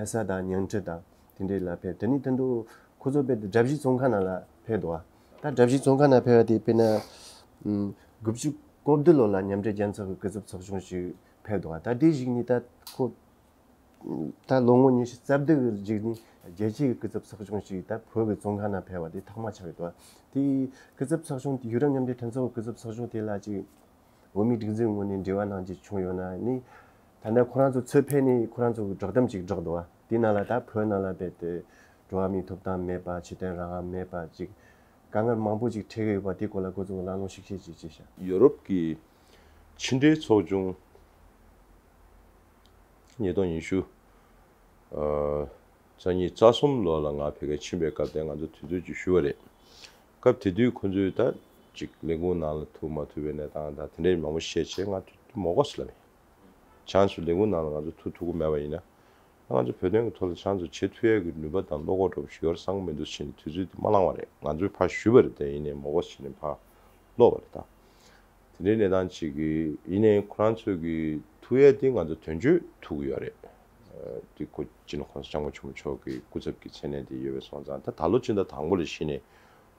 ས་དང་ཉིང་ཁྲི་དང་ དེ་འདྲའི་ལ་ཕེབས། དེ་ནས་དེ་འདུག་ཁོ་ཚོ་དཔེ་དེ་དགྲ་བཞི་བཙོན་ཁང་ནང་ལ་ཕེབས་འདུག་བ། ད་དགྲ་བཞི་བཙོན་ཁང་ནང་ཕེབས་པ་དེ་དཔེར་ན་ཨུམ་དགུ་བཅུ་གོ་བདུན་ལོ་ལ་མཉམ་འབྲེལ་རྒྱལ་ཚོགས་ཀྱི་སྐུ་ཚབ་ཚོགས་ཆུང་ཞིག་ཕེབས་འདུག་བ། ད་དེ་གཞིགས་ནས་ད་ཁོ་ད་ལོ་ངོ་ཉི་ཤུ་རྩ་བདུན་གྱི་རྗེས་ནས་རྒྱལ་སྤྱིའི་སྐུ་ཚབ་ཚོགས་ཆུང་ཞིག་ད་བོད་ཀྱི་བཙོན་ཁང་ནང་ཕེབས་པ་དེ་ཐོག་མ་ཆགས་ཡོད་དོ། དེའི་སྐུ་ཚབ་ཚོགས་ཆུང་དེ་ཡུ་རོབ་མཉམ་འབྲེལ་མཐུན་ཚོགས་ཀྱི་སྐུ་ཚབ་ཚོགས་ཆུང་དེ་ལ་ཅིག་བོད་མིའི་སྒྲིག་འཛུགས་ངོས་ནས་འབྲེལ་བ་གནང་རྒྱུ་བྱུང་ཡོད་ན་ནི། ད་ལྟ་ཁོ་རང་ཚོ་ཚུར་ཕེབས་ནས་ཁོ་རང་ཚོ་གི་བསྒྲགས་གཏམ་ཅིག་བསྒྲགས་འདུག་བ། དེ་ནང་ལ་ད་བོད་ནང་ལ་རྦད་དེ་འགྲོ་བ་མིའི་ཐོབ་ཐང་མེད་པ། ཆོས་དོན་རང་དབང་མེད་པ་ཅིག་དཀའ་ངལ་མང་པོ་ཅིག་འཕྲད་ཀྱི་ཡོད་པ་དེ་སྐོར་ལ་ཁོ་ཚོ་གི་ལམ་ལྷོང་ཤུགས་ཆེ་ཅིག་ཅིག་བྱ། ཡོ་རོབ་ཀྱི་ཕྱི་འབྲེལ་ཚོགས་ཆུང་ཉིས་སྟོང་ཉི་ཤུ་ཨ་རྩ་གཉིས་རྩ་གསུམ་ལོ་ལ་ང་ཕ་གིར་ཕྱིན་པའི་སྐབས་དེ་ང་ཚོ་དུས་ཚོད་ཅིག་ཞུས་པ་རེད། སྐབས་དེ་དུས་ཁོ་ཚོས་ད་ཅིག་ལས་ཁུངས་ནང་ལ་ཐུག་མ་ཐུབ་པའི་གནས་སྟངས་དང་དེ་འདྲའི་མང་པོ་བཤད་བྱས། ང་དུས་དུས་མོ་གོ་སི་ལ་མེད། བྱང་ཆུབ་ལས་ཁུངས་ནང་ལ་ང་ཚོ་ཐུག་ཐུབ་ཀྱི་མེད་པ་ཡིན་ན། ང་ཚོ་བོད་དོན་གྱི་ཐོག་ལ་བྱང་ཆུབ་བྱེད་ཐུབ་ཡས་ཀྱི་ནུས་པ་དང་བློ་ཁོག་འདྲ་པོ་ཞིག་ཡོད་བསམ་གྱི་མི་འདུག་ཟེར་ནས་དུས་ཚོད་དེ་མ་བླངས་པ་རེད། ང་ཚོས་ཕར་ཞུས་པ་རེད། དེ་ཡིན་ནའི་མོ་གོ་སི་བྱས་ནས་ཕར་ལོག་པ་རེད་ད། དེ་འདྲའི་གནས་སྟངས་ཅིག་གི་ཡིན་ནའི་ཁོ་རང་ཚོ་གི་ཐུག་ཡས་དེ་ང་ཚོ་དོན་གཅོད་ཐུག་གི་ཡོད་རེད། ཨ་དེ་ཁོ་སྤྱི་ནོར་༸གོང་ས་༸སྐྱབས་མགོན་ཆེན་པོ་མཆོག་གི་སྐུ་ཚབ་ཀྱི་མཚན་གནས་དེ་ཡོད་པ་སོང་ཙང་། ད་ད་ལོ་ཕྱི་ཟླ་དང་པོ་ལ་གཞི་ནས་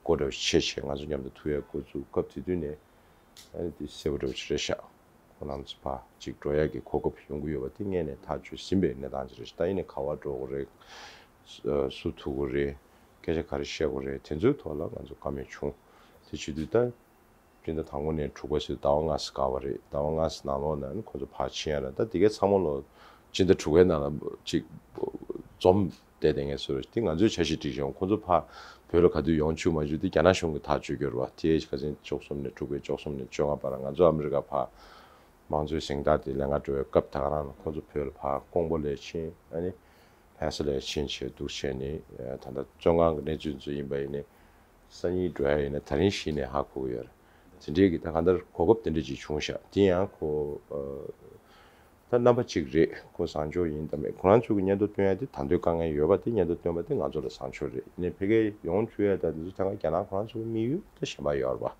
སྒོ་འདྲ་པོ་ཕྱེ་བྱས་ང་ཚོ་མཉམ་དུ་ཐུག་ཡས་འགོ་བཙུགས། སྐབས་དེ་དུས་ནས་ཨ་ནི་དེ་གསལ་པོ་འདྲ་པོ་ཅིག་རེད་ཤག་ཁོ་རང་ཚོ་ཕར་ཅིག་འགྲོ་ཡས་ཀྱི་གོ་སྐབས་ཡོང་གི་ཡོད་པ་དེ་སྔོན་ནས་ཐག་གཅོད་ཟིན་པའི་གནས་སྟངས་ཅིག་རེད་ཤག་ད་ཡིན་ནའི་ག་པར་འགྲོ་དགོས་རེད། སུ་ཐུག་དགོས་རེད། སྐད་ཆ་ག་རེ་བཤད་དགོས་རེད། དེ་ཚོའི་ཐོག་ལ་ང་ཚོ་བཀའ་མོལ་བྱུང་། དེ་བྱེད་དུས་ད་སྤྱི་ཟླ་དང་པོ་ནས་དྲུག་པ་ཚོའི་ཟླ་བ་ལྔ་ཙམ་འགོར་བ་རེད། ཟླ་བ་ལྔ་ཙམ་ནང་ལོགས་ནས་ཁོ་ཚོ་ཕར་ཕྱིན་ཡ་ལ། ད་དེ་གའི་ཚང་མ་ལོ་སྤྱི་ཟླ་དྲུག་པའི་ནང་ལ་ཅིག་འཛོམས་བསྡད་བསྡད་མཁན་ཚོ་རེད། དེ་ང་ཚོས་འཆར་གཞི་སྒྲིག་བྱུང་། ཁོ་ཚོ་ཕར་བོད་ལ་ག་དུས་ཡོང་བཅུག་མ་བཅུག་དེ་རྒྱ་ནག་གཞུང་གིས་ཐག་གཅོད་རྒྱུ་རེད་བ། དེ་ཁ་སང་བཅུ་གསུམ་ནས་དྲུག་པའི་བཅུ་གསུམ་ནས་བཅོ་ལྔ་བར་ང་ཚོ་ཨ་མི་རི་ཀ་ཕར་དམངས་གཙོའི་གཟེངས་རྟགས་དེ་ལེན་ག་འགྲོ་བའི་སྐབས་དེ་ག་རང་ལ་ཁོ་ཚོ་བོད་ལ་ཕར་ཀོང་པོ་ལ་ཕྱིན། ཨ་ནི་ལྷ་ས་ལ་ཕྱིན་བྱས་འདུག་བྱས་ནས། ད་ལྟ་བཙོན་ཁང་གི་གནས་ཚུལ་ཚོ་ཡིན་པ་ཡིན་ནའི་སང་ཉིན་འགྲོ་ཡ་ཡིན་ན་ད་རིང་གཞི་ནས་ཧ་གོ་གི་ཡོད་རེད། དེ་འདྲའི་གི་ད་གང་ལྟར་གོ་སྐབས་དེ་འདྲ་ཅིག་བྱུང་ཤག་དེ་ཡང་ཁོ་ད་རྣམ་པ་གཅིག་རེད། ཁོ་བཟང་ཕྱོགས་ཡིན་དང་མེད། ཁོ་རང་ཚོ་གི་སྙན་ཐོ་སྟོན་ཡ་དེ་ད་དུང་དཀའ་ངལ་ཡོད་པ་དེ་སྙན་ཐོ་སྟོན་པ་དེ་ང་ཚོ་ལ་བཟང་ཕྱོགས་རེད། ཡིན་ནའི་ཕ་གིར་ཡོང་བཅུག་ཡ་ད་དེ་ཚོ་ད་ག་རྒྱ་ནག་ཁོ་རང་ཚོ་གི་དམིགས་ཡུལ་ད་གཞན་པ་ཡོད་རེད་པ།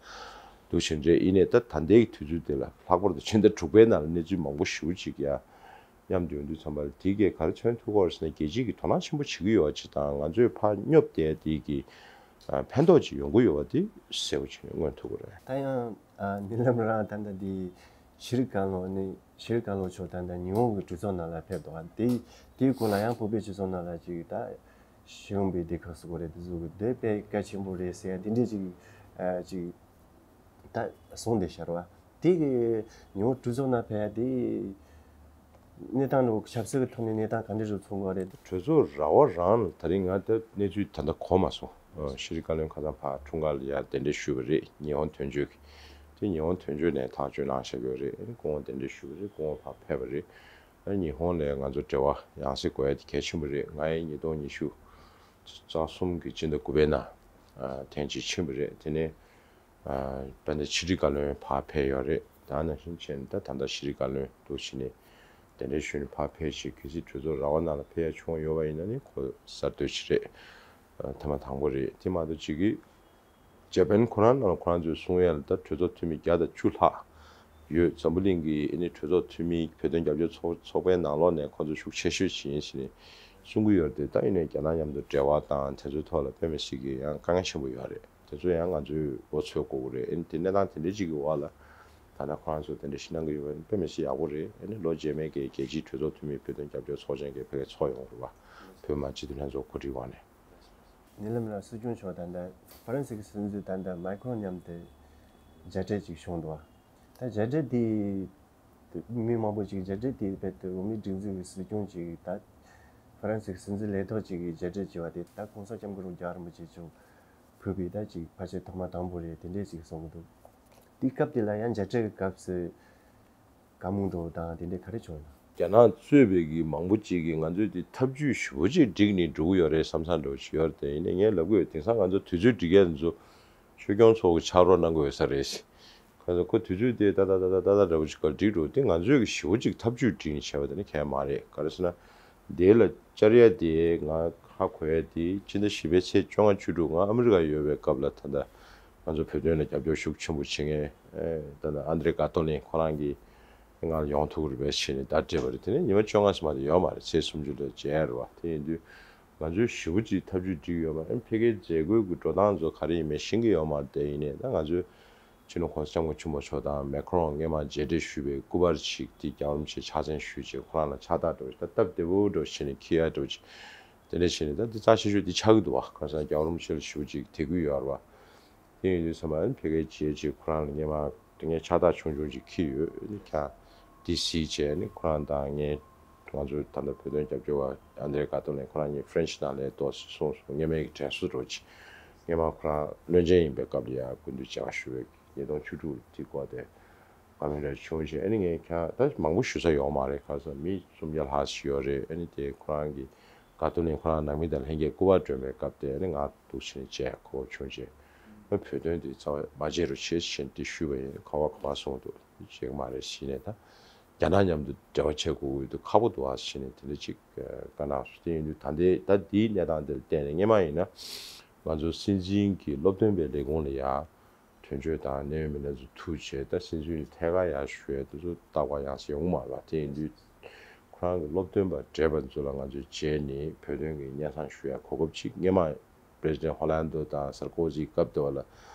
འདུག་བྱས་རེད། ཡིན་ནའི་ད་ད་ལྟའི་གི་དུས་ཚོད་དེ་ལ་ལྷག་པར་དུ་ཕྱི་ཟླ་དྲུག་པའི་ནང་ལ་གནས་ཚུལ་མང་པོ་ཞེ་པོ་ཅིག་ཡ་མཉམ་དུ་ཡོང་དུས་ཙམ་པ་ལ་དེ་གས་ག་རེ་མཚོན་ཐུབ་ཀྱི་ཡོད་རེད་ཟེར་ན། རྒྱལ་སྤྱི་གིས་དོ་སྣང་ཆེན་པོ་བྱེད་ཀྱི་ཡོད་པ་ཅིག་དང་། ང་ཚོས་ཕར་སྙོབ་བསྡད་དེ་གི་ཨ་ཕན་ཐོགས་ཅིག་ཡོང་གི་ཡོད་པ་དེ་གསལ་པོ་བྱས་ནས་མངོན་ཐུབ་ཀྱི་རེད། ད་ཡང་ཨ་ཉེ་ལམ་རང་ད་ལྟ་འདི་ཤེས་རིག་བཀའ་བློན་ནི་ཤེས་རིག་བཀའ་བློན་མཆོག་ད་ལྟ་ཉི་ཧོང་གི་གྲོས་ཚོགས་ནང་ལ་ཕེབས་འདུག་དེ་དེའི་སྐོར་ལ་ཡང་བོད་པའི་སྤྱི་ཚོགས་ནང་ལ་ཅིག་ད་ཤེས་ཡོན་པའི་སྡེ་ཁག་སུ་གོ་རེད། དེ་ཚོ་གི་དེ་དཔེ་གལ་ཆེན་པོ་རེད་ཟེར་ཡ་དེ་འདྲས་ཅིག་ཨ་ཅིག་ད་གསུངས་བསྡད་ཤག་རེད་པ། དེ་གི་ཉི་ཧོང་གྲོས་ཚོགས་ནང་ཕེབས་ཡ་དེ་གནས་སྟངས་འདྲ་བོ་ཆབ་སྲིད་ཀྱི་ཐོག་ནས་གནས་སྟངས་ག་འདྲ་ཞིག་མཚོན་གྱི་རེད། གྲོས་ཚོགས་ར་བ་རང་ལ་ད་རིང་ང་ད་གནས་ཚུལ་ད་ལྟ་གོ་མ་སོང་། ཨ་ཤེས་རིག་བཀའ་བློན་ཁ་སང་ཕར་འཁྲུངས་སྐར་ལ་ཡར་གདན་འདྲེན་ཞུས་པ་རེད། ཉི་ཧོང་དོན་གཅོད་ཀྱིས། དེ་ཉི་ཧོང་དོན་གཅོད་ནས་ཐག་གཅོད་གནང་བཞག་ཡོད་རེད། ཨ་ནི་སྐུ་ངོ་གདན་འདྲེན་ཞུས་པ་རེད། སྐུ་ངོ་ཕར་ཕེབས་པ་རེད། ཨ་ནི་ཉི་ཧོང་ལ་ང་ཚོ་འབྲེལ་བ་ཡང་སེ་དགོས་ཡ་དེ་གལ་ཆེན་པོ་རེད། ང་ཡང་ཉིས་སྟོང་ཉི་ཤུ་རྩ་གསུམ་གི་སྤྱི་ཟླ་དགུ་པའི་ནང་ཨ་ཐེངས་གཅིག་ཕྱིན་པ་རེད། དེ་ནས་ཨ་དཔལ་ལྡན་ཕྱི་དྲིལ་བཀའ་བློན་ཕར་ཕེབས་ཡོད་རེད། ད་ནང་བཞིན་བྱས་ནས་ད་ད་ལྟ་ཤེས་རིག་བཀའ་བློན་འདུག་བྱས་ནས་གདན་འདྲེན་ཞུས་ནས་ཕར་ཕེབས་བྱས། གལ་སྲིད་གྲོས་ཚོགས་ར་བ་ནང་ལ་ཕེབས་ཡ་བྱུང་ཡོད་པ་ཡིན་ན་ནི་ཁོ་གསར་གཏོད་ཅིག་རེད། ཨ་ཐེངས་མ་དང་པོ་རེད། དེ་མ་གཏོགས་ཅིག་གིས་ཇ་པན་ཁོ་རང་ནང་ལ་ཁོ་རང་ཚོས་གསུང་ཡ་ལ་ད་གྲོས་ཚོགས་འཐུས་མི་བརྒྱ་དང་བཅུ་ལྷག་ཡོད། འཛམ་བུ་གླིང་གི་ཨ་ནི་གྲོས་ཚོགས་འཐུས་མི་བོད་དོན་རྒྱབ་སྐྱོར་ཚོགས་ཚོགས་པའི་ནང་ལོགས་ནས་ཁོ་ཚོ་ཤུགས་ཆེ་ཤོས་ཅིག་ཡིན་ཟེར་ནས་གསུང་གི་ཡོད་རེད། ད་ཡིན་ནའི་རྒྱ་ནག་མཉམ་དུ་འབྲེལ་བ་དང་དེ་ཚོའི་ཐོག་ལ་དཔེ་མི་སྲིད་ཀྱི་ཡང་དཀའ་ངལ་ཆེན་པོ་ཡོད་རེད། དེ་ཚོ་ཡང་ང་ཚོས་འོ་ཚོད་དགོས་ཀྱི་རེད། ཨ་ནི་དེ་གནས་སྟངས་དེ་འདྲ་ཅིག་གི་འོག་ལ་ད་ལྟ་ཁོ་རང་ཚོ་དེ་འདྲ་ཞིག་གནང་གི་ཡོད་པ་ཡིན་ན་དཔེ་མི་སྲིད་ཡག་པོ་རེད། ཨ་ནི་ལོ་རྗེས་མའི་གི་རྒྱལ་སྤྱིའི་གྲོས་ཚོགས་འཐུས་མི་བོད་དོན་རྒྱབ་སྐྱོར་ཚོགས་ཆེན་གྱི་ཕ་གིར་ཚོགས་ཡོང་རེད་པ། བོད་མི་མང་སྤྱི་འཐུས་ལྷན་ཚོགས་གོ་སྒྲིག་འོག་ནས། ཉེ་ལམ་ར་སྲིད་སྐྱོང་མཆོག་ད་ལྟ་ཧྥ་རན་སི་གི་སྲིད་འཛིན་ད་ལྟ་མཱི་ཁྲོན་མཉམ་དུ་མཇལ་འཕྲད་ཅིག་བྱུང་འདུག་ད་མཇལ་འཕྲད་དེ་མི་མང་པོ་ཅིག་མཇལ་འཕྲད་དེ་རྦད་དེ་བོད་མིའི་སྒྲིག་འཛུགས་ཀྱི་སྲིད་སྐྱོང་ཅིག་ད་ཧྥ་རན་སི་གི་སྲིད་འཛིན་ལས་ཐོག་ཅིག་གིས་མཇལ་འཕྲད་བྱས་པ་དེ་ད་གོང་ས་སྐྱབས་མགོན་རབས་བརྒྱ་རིན་པོ་ཆེ་མཆོག་ཕུལ་བའི་ད་ཅིག་ཕལ་ཆེར་ཐོག་མ་དང་པོ་རེད། དེ་འདྲས་ཅིག་གསུང་གི་འདུག་དེའི་སྐབས་དེ་ལ་ཡང་མཇལ་འཕྲད་ཀྱི་སྐབས་སུ་བཀའ་མོལ་འདྲ་བོ་དང་དེ་འདྲས་ག་རེ་བྱུང་ཡོད་ན། རྒྱ་ནག་གཙོས་པའི་གི་མང་པོ་ཅིག་གིས་ང་ཚོས་འདི་ཐབས་ཇུས་ཞེ་པོ་ཅིག་བསྒྲིགས་ནས་འགྲོ་གི་ཡོད་རེད་བསམ་བསམ་འདྲ་བོ་ཅིག་ཡོད་རེད། དེ་ཡིན་ནའི་ངས་ལབ་གི་ཡོད། དེང་སང་ང་ཚོ་དུས་ཚོད་སྒྲིག་ཡས་འདི་ཚོ་ཆོས་སྐྱོང་ཚོགས་ཀྱི་ཕྱག་རོགས་གནང་གི་ཡོད་ས་རེད། ཁ་སང་ཁོ་དུས་ཚོད་དེ་ཏག་ཏག་ཏག་ཏག་ཏག་ཏག་འདྲ་བོ་ཅིག་ག་སྒྲིག་འགྲོ། དེ་ང་ཚོས་གི་ཞེ་པོ་ཅིག་ཐབས་ཇུས་བསྒྲིགས་ནས་བྱས་པ་དེ་ནི་གལ་མ་རེད། ག་རེ་ཟེར་ན། དེ་ལ་བཅར་ཡ་དེ་ང་ཧ་གོ་ཡ་དེ་ཕྱི་ཟླ་བཞི་པའི་ཚེས་བཅོ་ལྔ་བཅུ་དྲུག་ང་ཨ་མི་རི་ཀ་ཡོད་པའི་སྐབས་ལ་ད་ལྟ་ང་ཚོ་བོད་དོན་ལ་རྒྱབ་སྐྱོར་ཤུགས་ཆེན་པོ་བྱེད་མཁན་ད་ལྟ་ཨན་དྲེ་ག་ཏོ་ལིན་ཁོ་རང་གིས་ང་ལ་ཡོང་ཐུབ་ཀྱི་རེད་པས་བྱས་ནས་བརྡ་སྤྲད་པ་རེད། དེ་ནས་ཉི་མ་བཅོ་ལྔ་ཙམ་མ་གཏོགས་ཡོད་མ་རེད། ཚེས་སུམ་ཅུ་ལ་མཇལ་ཡ་རེད་པ། དེ་ཡིན་དུས་ ང་ཚོས་ཞེ་པོ་ཅིག་ཐབས་ཇུས་སྒྲིག་ཡོད་པ། ཨ་ནི་ཕ་གིའི་མཛད་སྒོའི་གི་འགྲོ་སྟངས་ཚོ་ག་རེ་ཡིན་མིན་ཤེས་ཀྱི་ཡོད་མ་རེད། དེ་ཡིན་ནའི་ད་ང་ཚོས་སྤྱི་ནོར་༸གོང་ས་༸སྐྱབས་མགོན་ཆེན་པོ་མཆོག་དང་མེ་ཁོ་རོན་སྔོན་མ་མཇལ་འཕྲད་ཞུས་པའི་སྐུ་པར་ཅིག་དེ་རྒྱལ་བ་རིན་པོ་ཆེ་ཕྱག་མཚན་ཞུས་བྱས་ཁོ་རང་ལ་ཕྱག་རྟགས་འདྲ་བོ་ཞིག་ད་སྟབས་བདེ་པོ་འདྲ་བོ་བྱས་ནས་འཁྱེར་ཡ་འདྲ་བོ་ཅིག་དེ་འདྲ་བྱས་ནས་ད་འདི་རྩ་ཆེ་ཤོས་འདི་ཆགས་ཀྱི་འདུག་བ། ཁ་སང་རྒྱལ་བ་རིན་པོ་ཆེ་ལ་ཞེ་པོ་ཅིག་དད་གུས་ཡོད་རེད་བ། དེ་ཡིན་དུས་ཙམ་པ་ཨ་ནི་ཕ་གིའི་མཇལ་ཅིག་ཁོ་རང་ལ་སྔོན་མ་ངས་ཕྱག་རྟགས་ཆུང་ཆུང་ཅིག་འཁྱེར་ཡོད། ཨ་ནི་ཁྱེད་དེ་གཟིགས་བྱས་ནི་ཁོ་རང་དང་ངས་ང་ཚོའི་ད་ལྟ་བོད་དོན་རྒྱབ་སྐྱོར་བ་ཨན་དྲེ་ག་ཏོ་ལན་ཁོ་རང་གཉིས་ཧྥ་རན་ཆི་ནང་ལ་ཏོག་ཙམ་སོང་སོང་། སྔོན་མའི་གི་དྲན་གསོ་འདྲ་བོ་ཅིག་སྔོན་མ་ཁོ་རང་བློན་ཆེན་ཡིན་པའི་སྐབས་ལ་ཡ་སྐུ་མདུན་མཇལ་ཁ་ཞུ་བའི་ཉིས་སྟོང་བཅུ་དྲུག་དེ་སྐོར་དེ་བཀའ་མོལ་རེ་བྱུང་བྱས། ཨ་ནི་ངས་ཁྱེད་ད་མང་པོ་ཞུ་ས་ཡོད་མ་རེད། ག་ས་མི་སུམ་བརྒྱ་ལྷག་ཞིག་ཡོད་རེད། ཨ་ནི་དེ་ཁོ་རང་གི་ག་ཏོ་ལན་ཁོ་རང་ནང་མི་དང་ལྷན་རྒྱས་སྐུ་པར་སྒྲོན་པའི་སྐབས་དེ་ཨ་ནི་ང་འདུག་བྱས་ནས་མཇལ་གོ་བྱུང་བྱས། ཨ་བོད་དོན་དེ་རྩ་བ་མ་བརྗེད་རོགས་བྱེད་ཅེས་དེ་ཞུས་པ་ཡིན། ག་བ་ག་བ་གསུངས་འདུག་བྱེད་ཀྱི་མ་རེད་ཟེར་ནས་ད་རྒྱ་ནག་མཉམ་དུ་འབྲེལ་བ་བྱེད་དགོས་ཀྱི་འདུག་ཁག་པོ་འདུག་ཨ་ཟེར་ནས་དེ་འདྲ་ཅིག་བཀའ་གནང་སོང་། དེ་ཡིན་དུས་ད་ལྟའི་ད་འདིའི་གནས་སྟངས་དེ་ལ་བལྟས་ནས་སྔོན་མ་ཡིན་ན་ང་ཚོ་སྲིད་འཛིན་གྱི་སློབ་སྟོན་པའི་ལས་ཁུངས་ལ་ཡ་དོན་གཅོད་དང་གནད་ཡོད་མི་སྣ་ཚོ་ཐུག་བྱས་ད་སྲིད་འཛིན་ལ་ཐད་ཀར་ཡར་ཞུ་ཡས་དེ་ཚོ་རྟག་པར་ཡང་སེ་ཡོང་མ་རེད་པ། དེ་ཡིན་དུས་ཁོ་རང་གི་སློབ་སྟོན་པ་བགྲེས་པ་ཚོ་ལ་ང་ཚོས་མཇལ་ནས་བོད་དོན་གྱི་སྙན་སེང་ཞུ་ཡ་གོ་སྐབས་ཅིག་སྔོན་མ་པྲེ་སི་ཌེན་ཧོ་ལན་དོ་དང་སར་ཀོ་ཟི་སྐབས་དེ་བ་ལ་